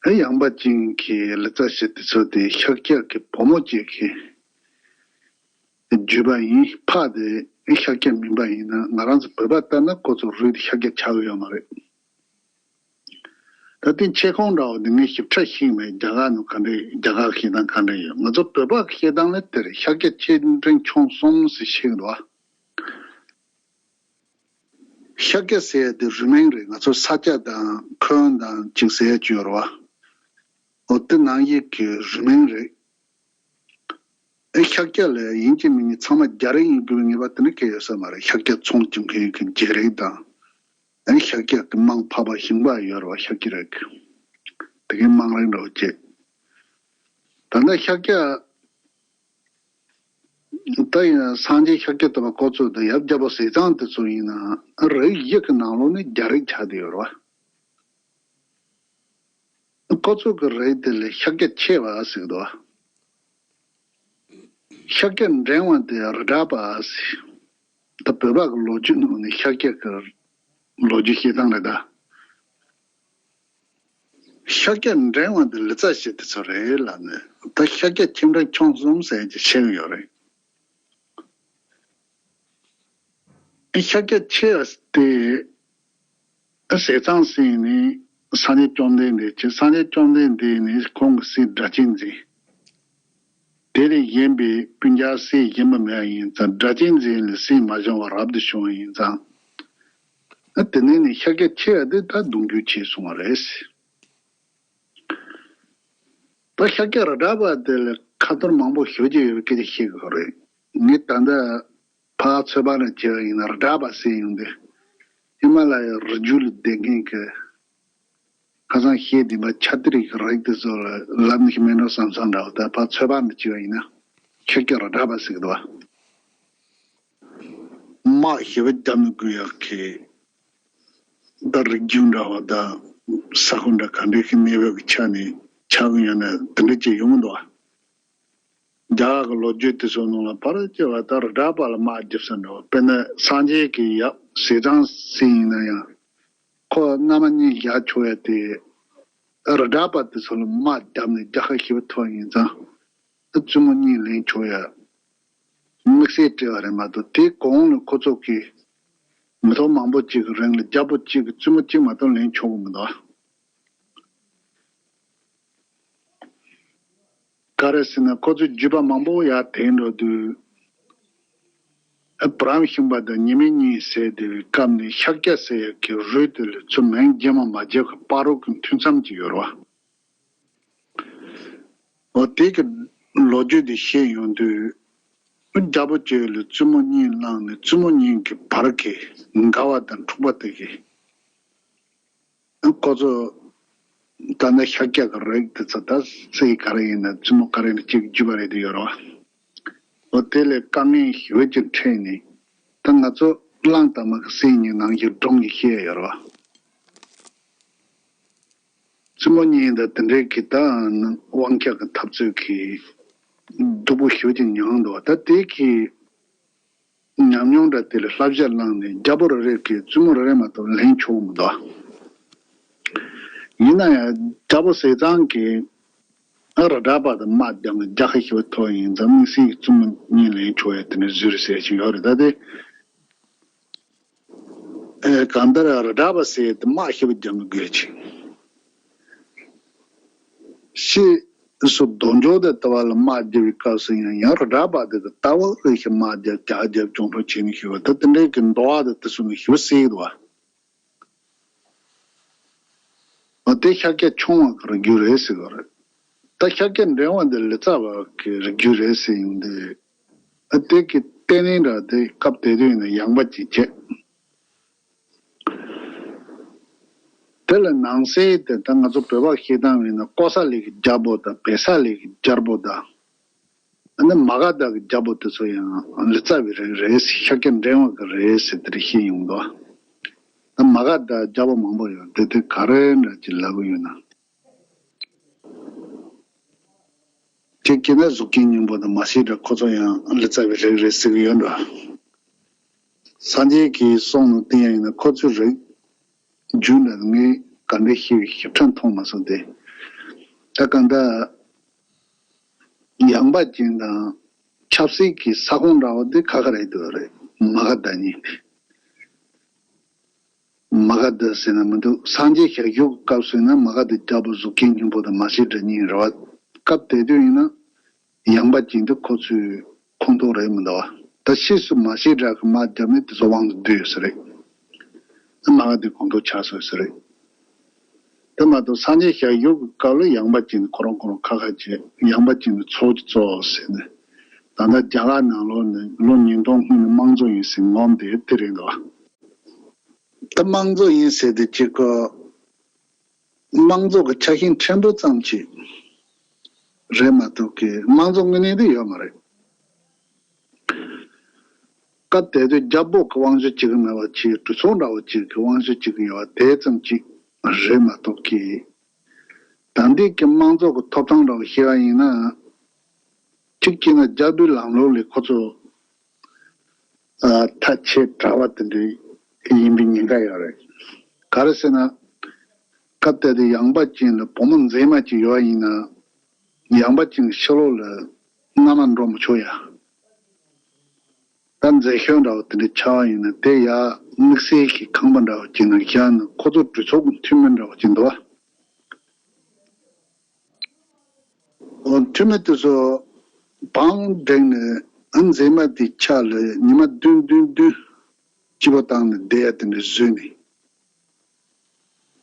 ཨེ་ཡངས་པ་ཅན་གྱི་ལི་ཙཱ་བྱེད་དེ་ཚོ་དེ་ཤཱཀྱ་གི་བུ་མོ་གཅིག་གི་བརྒྱུད་པ་ཡིན། ཕ་དེ་ཤཱཀྱ་མིན་པ་ཡིན་ན་ང་རང་ཚོ་བོད་པ་ལྟར་ན་ཁོ་ཚོ་རུས་དེ་ཤཱཀྱ་ཆགས་ཀྱི་ཡོད་མ་རེད། ད་ལྟའི་མཆེད་ཁུངས་འདྲ་བོ་འདི་ངས་ཞིབ་ཕྲ་ཤེས་མེད། རྒྱ་གར་ནང་ག་འདྲ། རྒྱ་གར་བཤད་སྟངས་ག་འདྲ་ཡོད། ང་ཚོ་བོད་པ་གི་བཤད་སྟངས་ལ་དེར་ཤཱཀྱ་ཆེ་འབྲིང་ཆུང་གསུམ་ཟེར་བཤད་ཀྱི་འདུག་བ། ཤཱཀྱ་ཟེར་ཡ་དེ་རུས་མིང་རེད། ང་ཚོ་ས་སྐྱ་དང་འཁོན་དང་ཅིག་ཟེར་ཡ་ཅིག་ཡོད་རེད་བ། འོ་དེ་ནང་བཞིན་གྱི་རུས་མིང་རེད། ཨེ་ཤཱཀྱ་ལ་ཡིན་གཅིག་མིན་གཉིས་ཚང་མ་རྒྱ་རིགས་ཡིན་དགོས་པའི་ངེས་པ་དེ་འདྲ་གང་ཡང་ཡོད་ས་མ་རེད། ཤཱཀྱ་ཚོང་རྒྱག་མཁན་གྱི་རྒྱ་རིགས་དང་། ཨེ་ཤཱཀྱ་གི་དམངས་ཕལ་པ་ཞིང་པ་ཡོད་རེད་བ། ཤཱཀྱ་རིགས་དེ་གའི་དམངས་རིགས་འདྲ་བོ་བྱས། ད་ལྟ་ཤཱཀྱ་ད་ཡིན་སངས་རྒྱས་ཤཱཀྱ་ཐུབ་པ་ཁོ་ཚོ་དང་ཡབ་རྒྱལ་པོ་ཟས་གཙང་དེ་ཚོ་ཡིན་ན་རིགས་བཞི་གི་ནང་ལོགས་ནས་རྒྱ་རིགས་ཆགས་བསྡད་ཡོད་རེད་བ། ཁོ་ཚོ་གི་རིགས་དེ་ལས་ཤཱཀྱ་ཆེ་བ་ཟེར་གི་འདུག་ཤཱཀྱ་འབྲིང་བ་དེ་རི་བྲག་པ་ཟེར། ད་བོད་པ་གི་ལོ་རྒྱུས་ནང་ནས་ཤཱཀྱ་གི་ལོ་རྒྱུས་བཤད་སྟངས་རེད་ད། ཤཱཀྱ་འབྲིང་བ་དེ་ལི་ཙཱ་བྱེད་དེ་ཚོ་རེད་ལབ་ནས། ད་ཤཱཀྱ་ཆེ་འབྲིང་ཆུང་གསུམ་ཟེར་གྱི་བཤད་གི་ཡོད་རེད། ཤཱཀྱ་ཆེ་བ་དེ་ཟས་གཙང་སྲས་ནི་སངས་རྒྱས་བཅོམ་ལྡན་འདས་ཆེ། སངས་རྒྱས་བཅོམ་ལྡན་འདས་ནི་ཁོང་གི་སྲས་སྒྲ་གཅན་འཛིན། དེ་ལས་གཞན་པའི་སྤུན་ཀྱག་སྲས་གཞན་པ་མེད་པ་ཡིན་ཙང་སྒྲ་གཅན་འཛིན་ལས་སྲས་མ་བྱུང་བ་རབ་ཏུ་བྱུང་བ་ཡིན་ཙང་། དེ་ནས་ནི་ཤཱཀྱ་ཆེ་བ་དེ་ད་གདུང་རྒྱུད་ཆེ་སོང་བ་རེད། ད་ཤཱཀྱ་རི་བྲག་པ་དེ་ལ་ཁ་ཐོར་མང་པོ་ཞེ་པོ་ཅིག་ཡོད་པའི་སྐད་ཆ་བཤད་དགོས་རེད། ངས་ད་ལྟ་ཕར་ཚོད་དཔག་ནས་བྱས་པ་ཡིན་ན་རི་བྲག་པ་ཟེར་ཡོང་དུས་ཧི་མ་ལ་ཡའི་རི་རྒྱུད་ལ་བསྡད་མཁན་གྱི་ཁ་སང་བཤད་བསྡད་པ་ཆ་ཏི་རིག་གི་རིགས་དེ་ཚོ་ལ་ལབ་ནས་ཤི་མེད་འགྲོ་བསམ་བསམ་འདྲ་བ། ད་ཕར་ཚོད་དཔག་ནས་བྱས་པ་ཡིན་ན་ཤཱཀྱ་རི་བྲག་པ་ཟེར་གི་འདུག་བ། དམག་ཞེ་པོ་བརྒྱབ་ནས་དགོས་ཡག་གི་ད་རི་རྒྱུད་འདྲ་བ་དང་ས་ཁུལ་འདྲ་ག་འདྲ་ཞིག་གནས་བབ་ཀྱི་ཆ་ནས་ཆགས་ཀྱི་ཡོད་ན་དེ་འདྲ་ཅིག་ཡོང་གི་འདུག་བ། རྒྱ་གར་གྱི་ལོ་རྒྱུས་དེ་ཚོ་ནང་ལ་ཕར་སྐྱེ་བ་ད་རི་བྲག་པ་ལ་དམག་རྒྱབ་ས་འདྲ་བ། དཔེར་ན་སངས་རྒྱས་ཀྱི་ཡབ་ཟས་གཙང་སྲས་ཡིན་ན་ཡང་ཁོ་མནའ་མ་གཉིས་བཞག་ཆོག་ཡ་དེ་རི་བྲག་པ་དེ་ཚོ་ལ་དམག་བརྒྱབ་ནས་རྒྱལ་ཁ་ཞེ་པོ་ཐོབ་ཡིན་ཙང་བཙུན་མོ་གཉིས་ལེན་ཆོག་ཡ་དམིགས་བསལ་སྤྲད་པ་རེད་མ་གཏོགས། དེའི་གོང་ལ་ཁོ་ཚོ་གིས་མི་ཐོག་མང་པོ་གཅིག་གི་རིང་ལ་རྒྱལ་པོ་གཅིག་གིས་བཙུན་མོ་གཅིག་མ་གཏོགས་ལེན་ཆོག་གི་མི་འདུག་ག་རེ་ཟེར་ན་ཁོ་ཚོའི་རྒྱུད་པ་མང་པོ་ཡར་དེད་འགྲོ་དུས། ཨ་བུ་རམ་ཤིང་པ་དང་ཉི་མའི་གཉིས་ཟེར་དེ་བའི་སྐབས་ནས་ཤཱཀྱ་ཟེར་ཡག་གི་རུས་དེ་ལ་ཚུར་མིང་རྗེས་མ་མ་བརྗེ་གི་བར་རོ་གི་མཐུན་མཚམས་ཅིག་ཡོད་རེད་བ། འོ་དེ་གི་ལོ་རྒྱུས་དེ་བཤད་ཡོང་དུས། རྒྱལ་པོ་བྱས་ལ་བཙུན་མོ་གཉིས་བླངས་ནས་བཙུན་མོ་གཉིས་ཀྱི་བར་གྱི་འགལ་བ་དང་འཁྲུག་པ་དེ་གི་ཁོ་ཚོ་ད་ནི་ཤཱཀྱ་གི་རིགས་དེ་ཚོ་ད་སྲས་ག་རེ་ཡིན་ན་བཙུན་མོ་ག་རེ་ཡིན་ན་གཅིག་རྒྱུད་པ་རེད་དེ་ཡོད་རེད་བ། འོ་དེ་ལས་དཀའ་ངལ་ཞེ་པོ་ཅིག་འཕྲད་ནས་ད་ང་ཚོ་གླང་དར་མ་གི་སྲས་གཉིས་ནང་བཞིན་སྒྲུང་གི་བཤད་ཡོད་རེད་བ། བཙུན་མོ་གཉིས་ད་དེ་འདྲའི་གི་ད་དབང་ཆ་གི་འཐབ་རྩོད་གི་སྡུག་པོ་ཞེ་པོ་ཅིག་མྱངས་འདུག་ད་དེ་གི་ཉམས་མྱོང་འདྲ་དེ་ལ་བསླབ་བྱ་བླངས་ནས་རྒྱལ་པོ་རེ་རེ་གིས་བཙུན་མོ་རེ་རེ་མ་གཏོགས་ལེན་ཆོག་མི་འདུག་ཡིན་ན་ཡང་རྒྱལ་པོ་ཟས་གཙང་གིས་ ཨ་རི་དྲག་པ་དང་དམག་རྒྱབ་ནས་རྒྱལ་ཁ་ཞེ་པོ་ཐོབ་ཡིན་ཙང་དམིགས་བསལ་གྱི་བཙུན་མོ་གཉིས་ལེན་ཆོག་ཡ་དེ་འདྲ་བཟོས་རེད་ཟེར་བཞིན་ཡོད་རེད། ད་དེ་ཨེ་གང་ལྟར་རི་དྲག་པ་ཟེར་དེ་དམག་ཞེ་པོ་རྒྱབ་མི་དགོས་ཅིང་། ཤི་སུ་རྡོ་འཇོག་དེ་ལྟ་བ་ལ་དམག་རྒྱབ་པའི་སྐབས་སུ་ཡང་ཡང་རི་དྲག་པ་དེ་གི་ལྟ་བ་ཨེ་ཤི་དམག་རྒྱབ་རྒྱ་རྒྱབ་གྱོང་ཁྲོ་བྱེད་ནི་ཞེ་པོ་ད་དེ་འདྲའི་གི་འདོ་བ་དེ་དེ་སུ་ནི་ཞེ་པོ་སྲིད་འདུག་བ། འོ་དེ་ཤཱཀྱ་ཆུང་བ་གི་རིགས་རྒྱུད་རེད་ཟེར་གི་རེད། ད་ཤཱཀྱ་འགྲེང་བ་འདི་ལི་ཙ་བ་གི་རིགས་རྒྱུད་རེད་ཟེར་ཡོང་དུས། ཨ་དེ་གི་ལྟས་ངན་འདྲ་དེ་སྐབས་དེ་དུས་ནས་ཡངས་པ་ཅིག་བྱས། དེ་ལ་ནང་གསེས་དེ་ད་ང་ཚོ་བོད་པ་བཤད་སྟངས་ཡིན་ན་ཀོ་ས་ལི་གི་རྒྱལ་པོ་དང་བེ་ས་ལི་གི་རྒྱལ་པོ་དང་། ཨ་ནི་མ་ག་དྷ་གི་རྒྱལ་པོ་དེ་ཚོ་ཡང་ལི་ཙ་བའི་རིགས་རེད་ཟེར། ཤཱཀྱ་འགྲེང་བ་གི་རེད་ཟེར་དེ་འདྲ་བཤད་ཡོང་འདུག་ཨ་མ་ག་དྷ་རྒྱལ་པོ་མང་པོ་ཡོད་དེ་དེ་ག་རེ་འདྲ་ཅིག་ལབ་གི་ཡོད་ན། དེ་གི་ན་གཟུགས་ཅན་སྙིང་པོ་དང་མ་སེ་འདྲ་ཁོ་ཚོ་ཡང་ལི་ཙ་བའི་རིགས་རེད་ཟེར་གི་ཡོད་འགྲོ། སངས་རྒྱས་ཀྱི་གསུང་ནང་བསྟན་ཡ་ཡིན་ན་ཁོ་ཚོའི་རིགས་རྒྱུད་ལ་ངས་ག་འདྲ་ཤེས་པའི་ཞིབ་ཕྲ་མཐོང་མ་སོང་སྟེ། ད་གང་ལྟར་ཡངས་པ་ཅན་དང་ཆབ་སྲིད་ཀྱི་ས་ཁོངས་འདྲ་བོ་དེ་ཁ་ཁ་རེད་འདུག་རེད། མ་ག་དྷ་གཉིས། མ་ག་དྷ་ཟེར་ན་མི་འདུག་སངས་རྒྱས་ཞལ་བཞུགས་སྐབས་སུ་ཡིན་ན་མ་ག་དྷ་རྒྱལ་པོ་གཟུགས་ཅན་སྙིང་པོ་དང་མ་སེ་འདྲ་གཉིས་རེད་བ། སྐབས་དེ་དུས་ཡིན་ན་ཡངས་པ་ཅན་དེ་ཁོ་ཚོའི་ཁོངས་གཏོགས་རེད་མི་འདུག་བ། ད་ཕྱིས་སུ་མ་སེ་འདྲ་གི་དམག་རྒྱབ་ནས་དེ་ཚོ་དབང་དུ་བསྡུས་ཡོད་ས་རེད། མ་ག་དྷའི་ཁོངས་གཏོགས་ཆགས་སོང་ས་རེད། དེ་མ་གཏོགས་སངས་རྒྱས་ཞལ་བཞུགས་ཀྱི་སྐབས་ལ་ཡངས་པ་ཅན་ཁོ་རང་ཁོ་རང་ཁ་ཁ་བྱས། ཡངས་པ་ཅན་ཚོགས་ཀྱི་གཙོ་བོ་ཟེར་ནས། ད་ལྟ་རྒྱ་གར་ནང་ལོགས་ནས་ལོ་ཉིས་སྟོང་སྔོན་ནས་དམངས་གཙོ་ཡིན་ཟེར་ངོམ་དེ་དེ་རེད་འདུག་ད་དམངས་གཙོ་ཡིན་ཟེར་དེ་གཅིག་གོ། དམངས་གཙོ་གི་ཆ་ཤས་ཕྲན་བུ་ཙམ་ཅིག་རེད་མ་གཏོགས་ཀྱི་དམངས་གཙོ་དངོས་གནས་དེ་ཡོད་མ་རེད། སྐབས་དེ་དུས་རྒྱལ་པོ་གི་དབང་ཆ་གཅིག་མེད་པ་ཅིག་གྲོས་ཚོགས་འདྲ་བོ་གཅིག་གི་དབང་ཆ་གཅིག་ཡོད་པ་དེ་ཙམ་ཅིག་རེད་མ་གཏོགས་ཀྱི། ད་འདི་གི་དམངས་གཙོ་གི་ཐོབ་ཐང་འདྲ་བོ་བཤད་པ་ཡིན་ན། གཅིག་བྱས་ན་རྒྱལ་པོའི་ལམ་ལུགས་ལས་ཁོ་ཚོ་ཨ་ཐ་ཆད་གྲྭ་བ་དེ་འདྲ་ཡིན་པའི་ཉེན་ཁ་ཡོད་རེད། ག་རེ་ཟེར་ན། སྐབས་དེ་དུས་ཡངས་པ་ཅན་ལ་བུ་མོ་མཛེས་མ་ཅིག་ཡོད་པ་ཡིན་ན། ཡངས་པ་ཅན་གྱི་ཕྱི་ལོགས་ལ་མནའ་མ་འགྲོ་མི་ཆོག་ཡ། ད་མཛེས་ཤོས་འདྲ་བོ་དེ་འདྲ་ཆགས་པ་ཡིན་ན་དེ་ཡ་དམིགས་བསལ་གྱི་ཁང་པ་འདྲ་བོ་ཅིག་ནང་བཞག་ན་ཁོ་ཚོ་གྲོས་ཚོགས་ཀྱི་འཐུས་མི་འདྲ་བོ་ཅིག་འདུག་བ། འོ་འཐུས་མི་དེ་ཚོ་བང་བསྒྲིགས་ནས་ཨ་མཛེས་མ་དེའི་ཕྱག་ལ་ཉི་མ་བདུན་བདུན་བདུན་སྤྱི་པོ་བཏང་ནས་བསྡད་ཡ་དེ་འདྲ་བཟོས་ནས།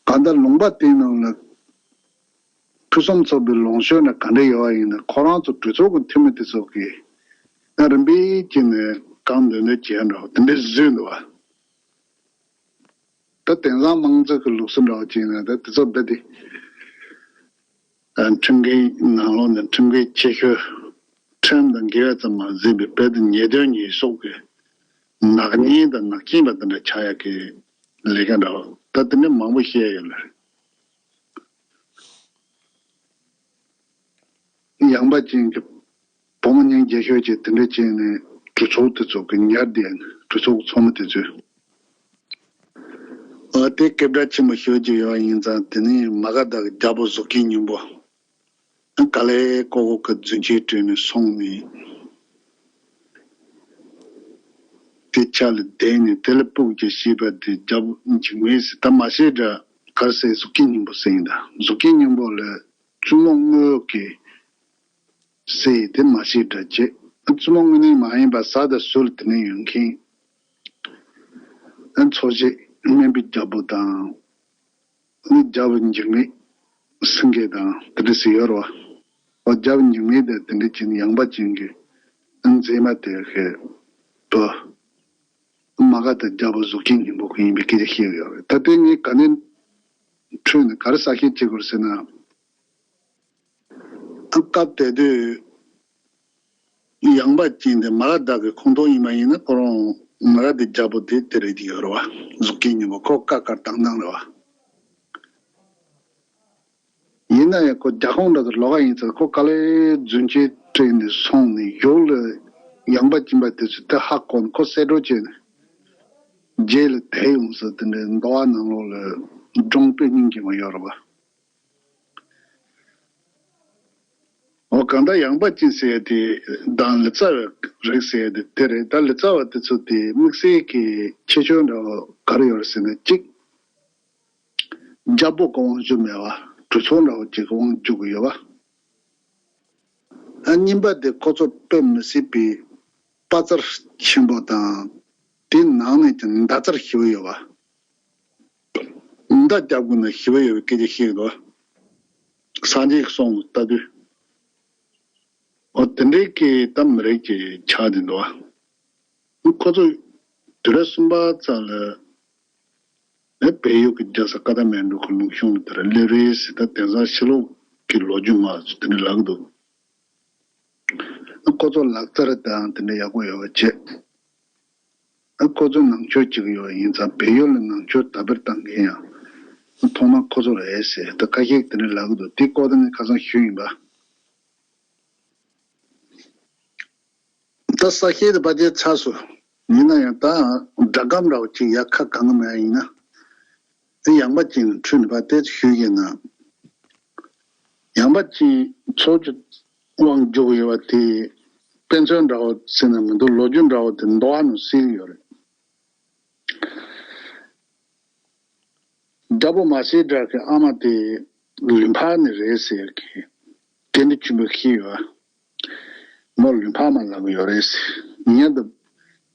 གང་ལྟར་ལུང་པ་དེའི་ནང་ལ་ཕུན་སུམ་ཚོགས་པའི་ལུང་ཤོད་ན་ག་འདྲ་ཡོད་པ་ཡིན་ན་ཁོ་རང་ཚོ་གྲོས་ཚོགས་ཀྱི་འཐུས་མི་དེ་ཚོ་གིས་ཡང་རིམ་པས་བྱས་ནས་གང་འདོད་འདོད་བྱས་འགྲོ་དེ་འདྲ་བཟོས་འདུག་བ། ད་དེང་སང་དམངས་གཙོ་གི་ལུགས་སྲོལ་འདྲ་བོ་བྱས་ན་ད་དེ་ཚོ་རྦད་དེ་ཁྲིམས་འགལ་ནང་ལོགས་ནས་ཁྲིམས་འགལ་ཆེ་ཤོས་ཁྲིམས་དང་འགལ་བ་ཙམ་མ་ཟད་པའི་རྦད་དེ་ཉེས་དོན་ཉེས་གསོག་གི་ནག་ཉེས་དང་ནག་རྐྱེན་པ་དེ་འདྲ་ཆགས་ཡག་གི་ལས་ཀ་འདྲ་བོ་ད་དེ་འདྲ་མང་པོ་བཤད་ཡོད་ལ། ཡངས་པ་ཅན་གྱི་བུ་མོ་སྙིང་རྗེ་ཤོས་ཀྱིས་དེ་འདྲ་བྱས་ནས་གྲོས་ཚོགས་དེ་ཚོ་གི་ཉར་བསྡད་ནས་གྲོས་ཚོགས་ཀྱི་ཚོགས་མི་དེ་ཚོས། ཨ་དེ་སྐད་གྲགས་ཆེན་པོ་ཤོད་ཀྱི་ཡོད་ཡིན་ཙང་དེ་ནས་མ་ག་དྷ་གི་རྒྱལ་པོ་གཟུགས་ཅན་སྙིང་པོ། ག་ལེ་ཀོ་ཀོ་གི་རྫུན་ཆས་སྤྲས་ནས་སོང་ནས། དེ་ཆ་ལ་བསྡད་ནས་དེ་ལ་སྤུག་ཅིག་བྱས་པ་དེ་རྒྱལ་པོ་འཇིགས་མེད་ཟེར་ད་མ་བཤད་འདྲ་གར་སའི་གཟུགས་ཅན་སྙིང་པོ་ཟེར་ཡིན་ད་གཟུགས་ཅན་སྙིང་པོ་ལ་བཙུན་མོ་དངོས་ཀྱི་ཟེར་ཡི་དེ་མ་བཤད་འདྲ་བྱས་བཙུན་མོ་དངོས་གནས་མ་ཡིན་པ་བཟའ་དང་ཟོས་ལ་དེ་ནས་ཡོང་མཁན་ཨ་འཚོ་བྱེད་སྨན་པའི་རྒྱལ་པོ་དང་། ནི་རྒྱལ་པོ་འཇིགས་མེད་སེང་གེ་དང་དེ་འདྲ་ཟེར་ཡོད་རེད་བ། འོ་རྒྱལ་པོ་འཇིགས་མེད་དེ་དེ་འདྲ་བྱས་ནས་ཡངས་པ་ཅན་གྱི་མཛེས་མ་དེ་གི་བུ་མ་ག་དྷ་རྒྱལ་པོ་གཟུགས་ཅན་སྙིང་པོ་གི་ཡིན་པའི་སྐད་ཆ་བཤད་ཡོད་རེད། ད་ལྟའི་ངས་ག་ནས་འཕྲོས་ནས་ག་རེ་གསལ་བཤད་བྱེད་དགོས་ཟེར་ན། སྐབས་དེ་དུས་ཡངས་པ་ཅན་དེ་མ་ག་དྷ་གི་ཁོངས་གཏོགས་ཡིན་པ་ཡིན་ན་ཁོ་རང་མ་ག་དྷ་རྒྱལ་པོ་དེ་དེ་རེད་ཀྱི་ཡོད་རེད་བ། གཟུགས་ཅན་སྙིང་པོ་ཁོ་ཀ་དཀར་དང་དང་རེད་བ། ཡིན་ན་ཡང་ཁོ་རྒྱ་ཁོངས་འདྲ་དུ་ལོག་ག་ཡིན་ཙང་ཁོ་དཀའ་ལས་རྫུན་ཆས་སྤྲས་ནས་སོང་ནས་ཡོག་ལ་ཡངས་པ་ཅན་པ་དེ་ཚོས་དེ་ཧ་གོ་ནས་ཁོ་གསེད་གྲོགས་བྱས་ནས་རྗེས་ལ་དེད་ཡོང་ས་དེ་འདྲའི་འདོ་བ་ནང་ལོགས་ལ་སྒྲུང་དཔེ་རྙིང་རྐྱང་པ་ཡོད་རེད་བ། གང་ལྟར་ཡངས་པ་ཅན་ཟེར་ཡ་དེ་དང་ལི་ཙ་བའི་རིགས་ཟེར་ཡ་དེ་དེ་རེད། ད་ལི་ཙ་བ་དེ་ཚོ་དེ་དམིགས་བསལ་གྱི་ཁྱད་ཆོས་འདྲ་བོ་ག་རེ་ཡོད་རེད་ཟེར་ན། གཅིག་རྒྱལ་པོ་གི་དབང་བསྒྱུར་མེད་པ། གྲོས་ཚོགས་འདྲ་བོ་ཅིག་གི་དབང་བསྒྱུར་གྱི་ཡོད་པ། ཨ། གཉིས་པ་དེ་ཁོ་ཚོ་དཔེ་མི་སྲིད་པའི་དཔའ་རྩལ་ཆེན་པོ་དང་། དེའི་ནང་ནས་ཀྱང་མདའ་རྩལ་ཞེ་པོ་ཡོད་པ། མདའ་རྒྱག་དགོས་ན་ཞེ་པོ་ཡོད་པའི་སྐད་ཆ་བཤད་ཀྱི་འདུག་སངས་རྒྱས་ཀྱི་གསུང་ལ་ལྟ་དུས། འོ། དེ་འདྲའི་གི་ད་མི་རིགས་ཀྱི་ཆགས་བསྡད་འདུག་ཁོ་ཚོ་དུས་རབས་གསུམ་པ་ཙམ་ལ་ནི་བལ་ཡུལ་གྱི་རྒྱལ་ས་ཀ་ཐ་མན་ཌུ་གི་ལུང་གཤོང་ལ་དེར་སླེབས་རེད་ཟེར། ད་དེང་སང་ཕྱི་ལོགས་ཀྱི་ལོ་རྒྱུས་མང་ཆེ་དེ་འདྲ་ལབ་ཀྱི་འདུག་ཁོ་ཚོ་ལག་རྩལ་དང་དེ་འདྲ་ཡག་པོ་ཡོད་པ་བྱས། ཁོ་ཚོ་ནང་ཆོས་བྱེད་ཀྱི་ཡོད་པ་ཡིན་ཙང་། བལ་ཡུལ་ལ་ནང་ཆོས་དར་སྤེལ་བཏང་མཁན་ཡང་ཐོག་མ་ཁོ་ཚོ་རེད་ཟེར། ད་ཁ་ཤས་དེ་འདྲ་ལབ་ཀྱི་འདུག་དེ་སྐོར་དེ་ནི་ཁ་སང་ཞུས་ཡིན་པ། ད་ས་སྐྱེས་དེ་ཕལ་ཆེར་ཚར་སོང་། ཡིན་ན་ཡང་ད་སྒྲ་སྒམ་འདྲ་བོ་ཅིག་ཡར་ཁ་གང་གི་མེད་ཡིན་ན། དེ་ཡངས་པ་ཅན་ནས་འཁྲུལ་ནས་ཕར་ཏོག་ཙམ་ཞུས་ཡིན་ན། ཡངས་པ་ཅན་ཚོགས་ཀྱི་དབང་བསྒྱུར་ཡོད་པ་དེ་དཔེ་མཚོན་འདྲ་བོ་ཟེར་ན་མི་འདུག་ལོ་རྒྱུས་འདྲ་བོ་དེ་འདུལ་བ་ནང་གསལ་གྱི་ཡོད་རེད། རྒྱལ་པོ་མ་སེ་བྲག་གི་ཨ་མ་དེ་ལུས་འཕགས་ནས་རེད་ཟེར་གི། དེ་འདྲ་ཆེན་པོ་ཤི་ཡོད། མོ་ལུས་འཕགས་མ་ལབ་ཀྱི་ཡོད་རེད་ཟེར། ཉན་དུ་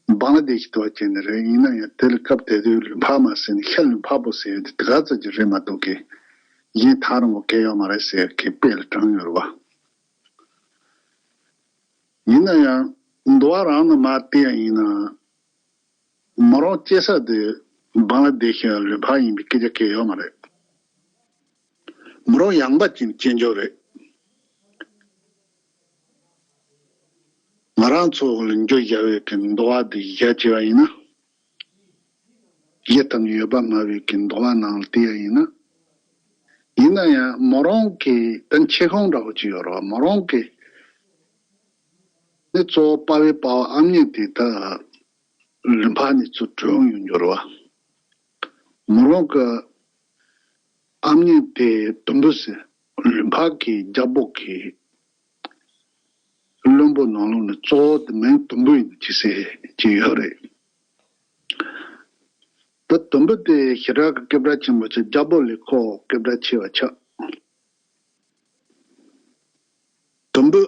བང་ལ་དེ་ཞིག་ཏུ་བ་ཅན་ནས་རེད། ཡིན་ན་ཡང་དེ་ལ་སྐབས་དེ་དུས་ལུས་འཕགས་མ་ཟེར་ནས་ཤ་ལུས་འཕགས་པོ་ཟེར་ཡོད་དེ། དེ་ག་ཙམ་གྱི་རེད་མ་གཏོགས་གི། གཞན་ད་རུང་གོ་གལ་ཡོད་མ་རེད་ཟེར་གི་དཔེ་ལ་དྲངས་ཡོད་རེད་བ། ཡིན་ན་ཡང་འདུལ་བ་རང་ནས་མར་བལྟས་ཡ་ཡིན་ན། མོ་རང་སྐྱེས་ས་དེ་བང་ལ་དེ་ཤི་ལུས་འཕགས་ཡིན་པའི་སྐད་ཆ་གང་ཡང་ཡོད་མ་རེད། མོ་རང་ཡངས་པ་ཅན་གྱི་སྐྱེས་མཆོག་རེད། ང་རང་ཚོ་ལ་འགྱུར་བཞག་པའི་གི་འདུལ་བ་དེ་བཞག་བྱས་པ་ཡིན་ན། བཞེས་ཐབས་ཡོད་པ་སྨྲ་བའི་གི་འདུལ་བ་ནང་ལ་བལྟས་ཡ་ཡིན་ན། ཡིན་ན་ཡང་མོ་རང་གི་ད་མཆེད་ཁང་འདྲ་བོ་ཅིག་ཡོད་རེད་བ། མོ་རང་གི་ནི་གཙོ་བོ་དཔའ་བའི་དཔའ་བོ་ཨ་མྱེས་དེ་ད་ལུས་འཕགས་ནས་ཚུར་བྲོས་ཡོང་འགྱུར་བ། མོ་རང་གི་ཨ་མྱེས་དེ་དུམ་བུ་ཟེར། ལུས་འཕགས་ཀྱི་རྒྱལ་པོ་གི་བློན་པོ་ནང་ལོགས་ནས་གཙོ་བོ་དེ་མིང་དུམ་བུ་ཡིན་ཅི་ཟེར་གྱི་ཡོད་རེད། ད་དུམ་བུ་དེ་ཞེ་དྲག་གི་སྐད་གྲགས་ཆེན་པོ་ཆེ། རྒྱལ་པོ་ལས་ཁོ་སྐད་གྲགས་ཆེ་བ་ཆགས། དུམ་བུ་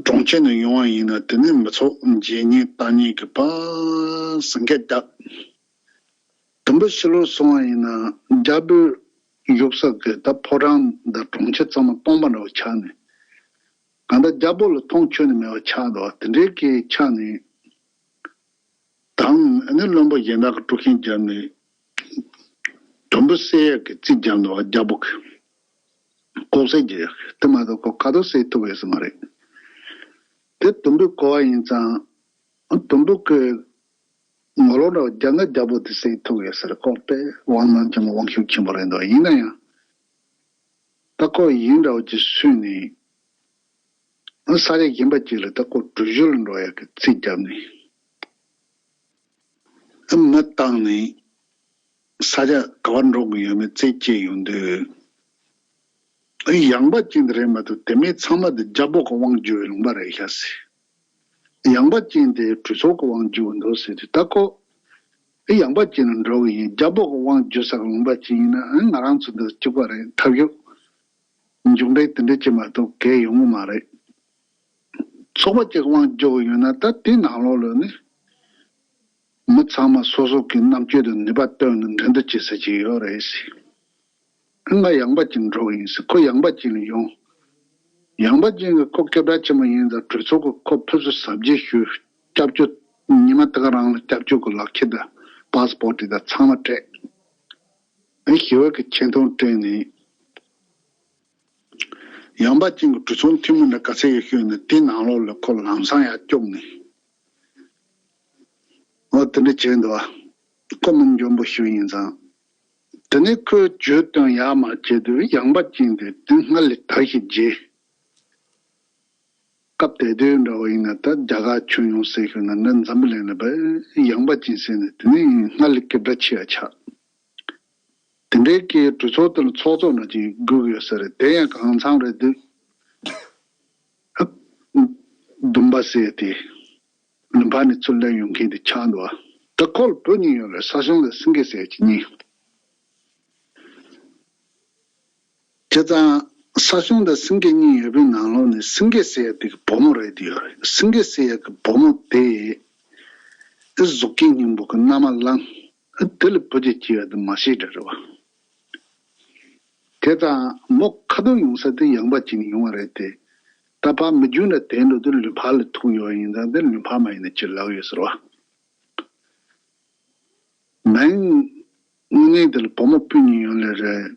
གྲོང་ཁྱེར་ནས་ཡོང་བ་ཡིན་ན་དེ་ནི་མི་ཚོགས་མཇལ་མཁན་ལྟ་མཁན་གྱི་ཕར་ཟིང་སྐད་རྒྱག་དུམ་བུ་ཕྱི་ལོགས་སོང་བ་ཡིན་ན་རྒྱལ་པོའི་བཞུགས་ས་གི་ད་ཕོ་བྲང་དང་གྲོང་ཁྱེར་ཚང་མ་སྟོང་པ་འདྲ་བོ་ཆགས་ནས། གང་ལྟར་རྒྱལ་པོ་ལ་མཐོང་ཆོས་ནི་མེད་པ་ཆགས་འདུག་དེ་འདྲའི་གི་ཆགས་ནས། དང་ཨ་ནི་བློན་པོ་གཞན་དག་གིས་དཀྲུག་ཤིང་བརྒྱབ་ནས་དུམ་བུ་བསད་ཡག་གི་རྩིས་བརྒྱབ་འདུག་རྒྱལ་པོ་གིས་ལྐོག་བསད་བྱེད་ཡག་གི། དེ་མ་གཏོགས་ཁོ་ག་དུས་བསད་ཐུབ་ཡོད་ས་མ་རེད། དེ་དུམ་བུས་གོ་བ་ཡིན་ཙང་། དུམ་བུ་གིས་ངོ་ལོག་འདྲ་བོ་བརྒྱབ་ན་རྒྱལ་པོ་དེ་བསད་ཐུབ་ཡོད་ས་རེད། ཁོ་དཔེ་དབང་གནང་ཆེན་པོ་དབང་ཤུགས་ཆེན་པོ་རེད་འདུག་ཡིན་ན་ཡང་། ད་ཁོ་ཡིན་འདྲ་བོ་ཅིག་སུས་ནས། ས་ཆ་གཞན་པ་ཅིག་ལ་ད་ཁོ་འགྲུལ་བཞུད་ལ་འགྲོ་ཡག་གི་རྩིས་བརྒྱབ་ནས། མི་བཏང་ནས་ས་ཆ་ག་པར་འགྲོ་གི་ཡོད་མེད་རྩད་གཅོད་ཡོང་དུས། ཡངས་པ་ཅན་དེ་རེད་མ་གཏོགས་དེ་མིན་ཚང་མ་དེ་རྒྱལ་པོ་གི་དབང་བསྒྱུར་བའི་ལུང་པ་རེད་ཤག་ཟེར། ཡངས་པ་ཅན་དེ་གྲོས་ཚོགས་ཀྱི་དབང་བསྒྱུར་བ་འདུག་ཟེར་དུས། ད་ཁོ་ཡངས་པ་ཅན་ལ་འགྲོ་གི་ཡིན། རྒྱལ་པོ་གི་དབང་བསྒྱུར་ས་གི་ལུང་པ་ཅིག་ཡིན་ན་ང་རང་ཚོ་འདི་གཅིག་པ་རེད། ཐབས་ཤུགས་མཇུག་འབྲས་དེ་འདྲ་ཅིག་མ་གཏོགས་གང་ཡང་ཡོང་གི་མ་རེད། ཚོགས་པ་ཅིག་དབང་བསྒྱུར་གི་ཡོད་ན་ད་དེའི་ནང་ལོགས་ལ་ནི་མི་ཚང་མ་སོ་སོ་གི་རྣམ་དཔྱོད་དང་ནུས་པ་བཏོན་ནས་འགྲན་བསྡུར་བྱེད་ས་ཅིག་ཡོད་རེད་ཟེར། ང་ཡངས་པ་ཅན་འགྲོ་གི་ཡིན་ཟེར། ཁོ་ཡངས་པ་ཅན་ལ་ཡོང་། ཡངས་པ་ཅན་གྱིས་ཁོ་སྐད་གྲགས་ཆེན་པོ་ཡིན་ཙང་གྲོས་ཚོགས་ཀྱིས་ཁོ་ཕུལ་བྱུང་གཟབ་རྒྱས་ཞུ། སྐྱབས་བཅོལ་ཉི་མ་དེ་ག་རང་ལ་སྐྱབས་བཅོལ་གྱི་ལག་ཁྱེར་དང་པ་སི་པོར་ཊི་དང་ཚང་མ་སྤྲད། ཨེ་ཞི་བའི་གི་ཆེ་མཐོང་སྤྲད་ནས། ཡངས་པ་ཅན་གྱི་གྲོས་ཚོགས་འཐུས་མི་འདྲ་ག་ཚད་ཡོད་ཤོད་ནས་དེའི་ནང་ལོགས་ལ་ཁོ་ལམ་སང་ཡར་བསྐྱོད་ནས། འོ་དེ་འདྲ་བྱས་འདུག་བ། ཁོ་མི་འཇོན་པོ་ཞིག་ཡིན་ཙང་། དེ་ནས་ཁོས་བརྗོད་དོན་ཡར་མར་བྱས་དུས་ཡངས་པ་ཅན་དེ་དེ་སྔར་ལས་དར་ཞིག་རྒྱས། སྐབས་དེ་དུས་འདྲ་བོ་ཡིན་ན་ད་རྒྱ་གར་ཁྱོན་ཡོངས་ཟེར་ཤོད་ན་འདི་འཛམ་བུ་གླིང་ལ་བས་ཡངས་པ་ཅན་ཟེར་ནས་དེ་ནས་སྔར་ལས་སྐད་གྲགས་ཆེ་བ་ཆགས། དེ་འདྲའི་གི་གྲོས་ཚོགས་དེ་ལ་ཚོགས་གཙོ་ནང་བཞིན་དགོས་ཀྱི་ཡོད་ས་རེད། དེ་ཡང་གང་འཚམ་རེད་འདུག་བདུན་པ་ཟེར་ཏེ། ལུང་པ་ནས་ཚུར་སླེབས་ཡོང་མཁན་དེ་ཆགས་འདུག་བ། ད་ཁོ་ལ་བུ་གཉིས་ཡོད་རེད། ས་སྐྱོང་དང་སེང་གེ་ཟེར་གྱི་གཉིས། བྱས་ཙང་ས་སྐྱོང་དང་སེང་གེ་གཉིས་ཡོད་པའི་ནང་ལོགས་ནས་སེང་གེ་ཟེར་ཡ་དེ་གི་བུ་མོ་རེད་དེ་ཡོད་རེད། སེང་གེ་ཟེར་ཡ་གི་བུ་མོ་དེ་ཨེ་གཟུགས་སྐྱེས་སྙིང་པོ་གི་མནའ་མ་བླངས། ཨེ་དེ་ལ་བུ་གཅིག་སྐྱེས་ཡ་དེ་མ་ཤེས་འདྲ་རེད་བ། དེ་དང་མོ་ཁ་ཐུག་ཡོང་ས་དེ་ཡངས་པ་ཅན་ནས་ཡོང་བ་རེད་དེ། ད་ཕར་མི་རྒྱུད་འདྲ་དེ་འགྲོ་དུས་ལུས་འཕར་ལ་ཐུག་ཡོད་ཡིན་ཙང་དེ་ལུས་འཕར་མ་ཡིན་ན་ཅི་ལབ་ཡོད་ཟེར་བ། མིང་དངོས་གནས་དེ་ལ་བུ་མོ་སྤུན་གཉིས་ཡོད་ལེ་རེད།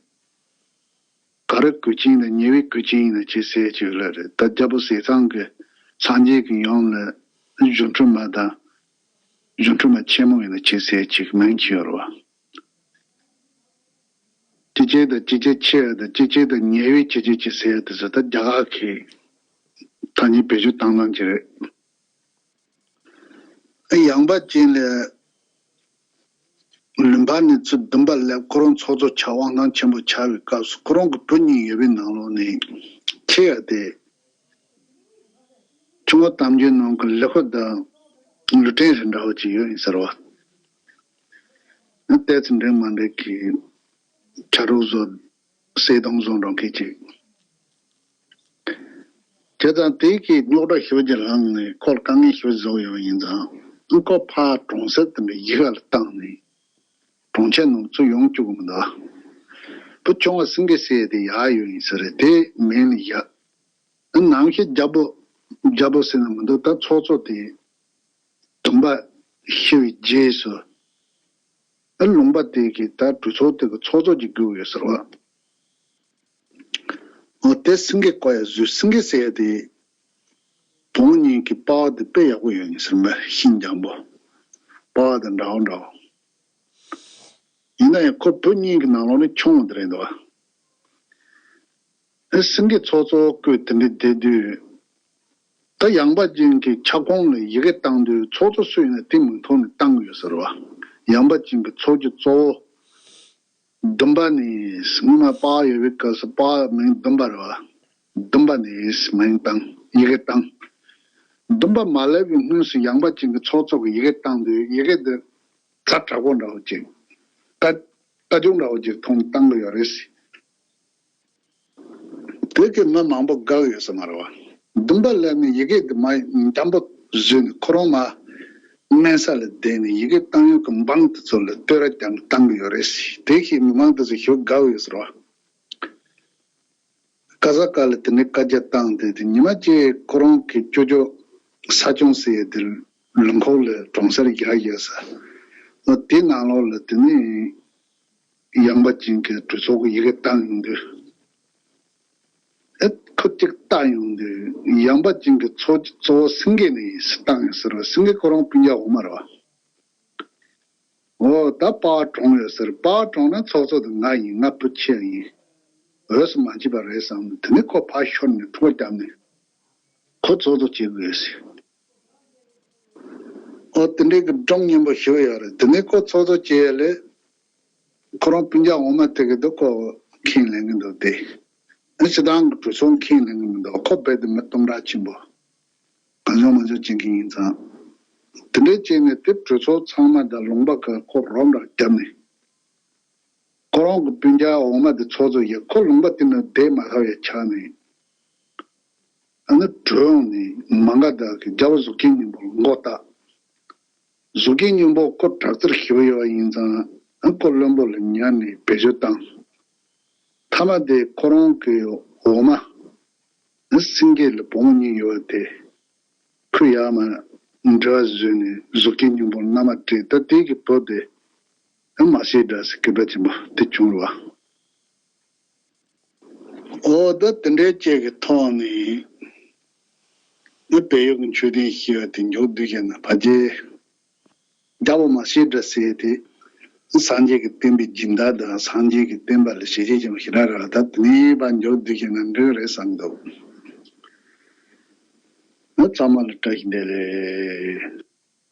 ག་རེ་དགོས་ཀྱི་ཡིན་ན། ཉེ་བའི་དགོས་ཀྱི་ཡིན་ན་ཅི་ཟེར་ཅིག་ལ་རེད། ད་རྒྱལ་པོ་ཟས་གཙང་གི་སངས་རྒྱས་ཀྱི་ཡུམ་ལ་གཞུང་འཕྲུལ་མ་དང་། གཞུང་འཕྲུལ་མ་ཆེན་མོ་ཡིན་ན་ཅི་ཟེར་ཅིག་མིང་ཅིག་ཡོད་རེད་བ། ཅི་ཅེ་དང་ཅི་ཅེ་ཆེ་དང་ཅི་ཅེ་དང་ཉེ་བའི་ཅི་ཅེ་ཅི་ཟེར་དེ་ཚོ་ད་རྒྱ་གར་གྱི་ཐ་སྙད་བེད་སྤྱོད་བཏང་སྟངས་ཅིག་རེད། ཡངས་པ་ཅན་ལས་ལུང་པ་ནས་ཚུར་བདུན་པ་སླེབས། ཁོ་རང་ཚོགས་གཙོ་ཆགས། དབང་ཐང་ཆེན་པོ་ཆགས་པའི་སྐབས་སུ་ཁོ་རང་གི་བུ་གཉིས་ཡོད་པའི་ནང་ལོགས་ནས་ཆེ་ཡ་དེ་ཆུ་བོ་གཏམ་རྒྱུད་ནང་གི་ལི་ཁོ་དང་ལུས་ཕྲན་རེ་འདྲ་བོ་ཅིག་ཡོད་ཡིན་ཟེར་བ། ཨ་ཏོག་ཙམ་འདྲེས་མ་འདྲེས་ཀྱི་ཆ་རོགས་བཟོ། གསེར་སྡོང་བཟོ་འགྲོ་མཁན་ཅིག་བྱས་ཙང་དེ་གི་རྙོག་དྲ་ཞེ་པོ་ཅིག་ལངས་ནས་ཁོ་ལ་དཀའ་ངལ་ཞེ་པོ་བཟོ་ཡོང་ཡིན་ཙང་། ཁོ་ཕར་གྲོང་གསེབ་དེ་འདྲ་ཡི་ག་ལ་བཏང་ནས་གྲོང་ཁྱེར་ནང་ཚུར་ཡོང་བཅུག་གི་མི་འདུག་བུ་ཆུང་བ་སེང་གེ་ཟེར་ཡ་དེ་ཡར་ཡོད་ཡིན་ས་རེད། དེ་མིང་ལ་ཡ། ནམ་ཞིག་རྒྱལ་པོ། རྒྱལ་པོ་ཟེར་ན་མི་འདུག་ད་ཚོགས་གཙོ་དེ། བདུན་པ་ཤི་བའི་རྗེས་སུ། ཨ་ལུང་པ་དེ་གི་ད་གྲོས་ཚོགས་དེ་གི་ཚོགས་གཙོ་ཅིག་དགོས་ཡོད་ཟེར་བ། འོ་དེ་སེང་གེ་བཀོད་ཡ་བཟོས། སེང་གེ་ཟེར་ཡ་དེ་བུ་མོ་གཉིས་ཀྱི་པ་ཕ་དེ་དཔེ་ཡག་པོ་ཡོད་ཡིན་ཟེར་མ། ཤིན་སྦྱངས་པོ། པ་ཕ་དང་འདྲ་བོ་འདྲ་བོ། ཡིན་ན་ཡང་ཁོ་བུ་གཉིས་ཀྱི་ནང་ལོགས་ནས་ཆུང་བ་དེ་རེད་འདུག་བ། ཨེ་སེང་གེ་ཚོགས་གཙོ་བསྐོས་དེ་འདྲ་བསྡད་དུས། ད་ཡངས་པ་ཅན་གྱི་ཁྱབ་ཁོངས་ལ་ཡི་གེ་བཏང་དུས་ཚོགས་གཙོ་སུ་ཡིན་ན་དེ་མིང་ཐོག་ནས་བཏང་གི་ཡོད་ཟེར་བ། ཡངས་པ་ཅན་གྱི་ཚོགས་ཀྱི་གཙོ་བོ། བདུན་པ་ནས་སྔོན་མ་པ་ཕ་ཡོད་པའི་སྐབས་སུ་པ་ཕ་མིང་བདུན་པ་རེད་བ། བདུན་པ་ནས་མིང་བཏང་། ཡི་གེ་བཏང་། བདུན་པ་མ་སླེབས་པའི་སྔོན་སུ་ཡངས་པ་ཅན་གྱི་ཚོགས་གཙོ་གི་ཡི་གེ་བཏང་དུས་ཡི་གེ་འདི་ཛ་དྲག་པོ་འདྲ་བོ་ཅིག་ཀ་ཀ་ཅུང་འདྲ་བོ་ཅིག་ཐོག་ནས་བཏང་གི་ཡོད་རེད། བོད་ཀྱི་མི་མང་པོ་དགའ་ཡོད་ས་མ་རེད་བ། བདུན་པ་ལ་ནི་ཡི་གེ་འདི་མ་འཇམ་པོ་བཟོས་ནས་ཁོ་རང་མ་དམན་ས་ལ་བསྡད་ནས་ཡི་གེ་བཏང་ཡོང་གི་འབངས་དེ་ཚོ་ལ་བསྟོད་ར་ཀྱང་བཏང་གི་ཡོད་རེད། དེ་ཤེས་མི་མང་དེ་ཚོ་ཞེ་པོ་དགའ་ཡོད་ས་རེད་བ། ཀ་ས་ཀ་ལ་དེ་ནས་བཀའ་རྒྱ་བཏང་སྟེ་དེ་ཉི་མ་གཅིག་ཁོ་རང་གི་ཅོ་ཅོ་ས་སྐྱོང་ཟེར་ཡས་དེ་ལུང་ཁོག་ལ་གྲོང་གསེབ་རྒྱག་ཡོད་ས། ལོ་དེ་ནང་ལོགས་ལ་དེ་ནས། ཡངས་པ་ཅན་གྱི་གྲོས་ཚོགས་ཀྱི་ཡི་གེ་བཏང་ཡོང་དུས། ཨེ་ཁོ་གཅིག་བལྟ་ཡོང་དུས་ཡངས་པ་ཅན་གྱི་ཚོགས་ཀྱི་གཙོ་བོ་སེང་གེ་ནས་བཏང་ཡོང་ཟེར་བ། སེང་གེ་ཁོ་རང་སྤུན་ཀྱག་འོག་མ་རེད་བ། འོ་ད་པ་ཕ་གྲོངས་ཡོད་ཟེར། པ་ཕ་གྲོངས་ན་ཚོགས་གཙོ་དེ་ང་ཡིན། ང་བུ་ཆེ་ཡིན། འོས་སུ་མ་བྱེད་པ་རེད་བསམ་ནས་དེ་ནས་ཁོ་ཕར་ཤོར་ནས་འཁྲུག་པ་བརྒྱབ་ནས་ཁོ་ཚོགས་གཙོ་བྱེད་དགོས་ཟེར། ཨོ་དེ་འདྲའི་གི་སྒྲུང་སྙན་པོ་ཞེ་པོ་ཡོད་རེད། དེ་ནས་ཁོ་ཚོགས་གཙོ་བྱས་ལས། ཁོ་རང་སྤུན་ཀྱག་འོག་མ་དེ་གི་འདུག་ཁོ་ཁས་ལེན་གི་འདུག་སྟེ། ཨ་སྤྱི་བཏང་གི་གྲོས་ཚོགས་ཁས་ལེན་གི་མི་འདུག་ཁོ་རྦད་དེ་མི་གཏུམ་དྲག་ཆེན་པོ། གང་བྱུང་མང་བྱུང་བྱེད་མཁན་ཡིན་ཙང་། དེ་འདྲའི་བྱས་ནས་དེ་གྲོས་ཚོགས་ཚང་མ་དང་ལུང་པ་གི་ཁོ་རོབ་འདྲ་བརྒྱབ་ནས། ཁོ་རང་གི་སྤུན་ཀྱག་འོག་མ་དེ་ཚོགས་གཙོ་བྱས། ཁོ་ལུང་པ་དེ་ནས་བསྡད་མ་ཐུབ་ཡ་ཆགས་ནས། ཨ་ནི་བྲོས་ཡོང་ནས་མ་འགའ་དག་གིས་རྒྱལ་པོ་གཟུགས་སྐྱེས་སྙིང་པོར་མགོ་བཏགས། གཟུགས་སྐྱེས་སྙིང་པོ་ཁོ་དྲག་རྩལ་ཞེ་པོ་ཡོད་པ་ཡིན་ཙང་། ཨ་ཁོ་བློན་པོ་ལ་ཉར་ནས་བེད་སྤྱོད་བཏང་། མཐའ་མ་དེ་ཁོ་རང་གི་འོག་མ་ཨ་སེང་གེ་ལ་བུ་མོ་གཉིས་ཡོད་པ་དེ། ཁོས་ཡར་མར་འབྲེལ་བ་བཟོས་ནས་གཟུགས་སྐྱེས་སྙིང་པོར་མནའ་མ་སྤྲད། ད་དེ་གི་བུ་དེ་ཨ་མ་སེ་འདྲ་ཟེར་སྐད་གྲགས་ཆེན་པོ་དེ་བྱུང་རེད་བ། འོ་ད་དེ་འདྲའི་ཅིག་གི་ཐོག་ནས་ནི་བལ་ཡུལ་གྱི་མཆོད་རྟེན་ཞེས་པ་དེ་མཇུག་བསྡུས་བྱས་ན། ཕལ་ཆེར་རྒྱལ་པོ་མ་སེ་འདྲ་ཟེར་དེ་སངས་རྒྱས་ཀྱི་བསྟན་པའི་སྦྱིན་བདག་དང་སངས་རྒྱས་ཀྱི་བསྟན་པ་ལ་ཞེ་ཆེ་ཅན་ཞེ་དྲག་རེད་ལ། ད་དེ་ནས་ཕར་མཇུག་བསྡུས་བྱས་ན་འགྲིག་རེད་བསམ་འདུག་ང་ཚང་མ་ལ་བཀྲ་ཤིས་བདེ་ལེགས།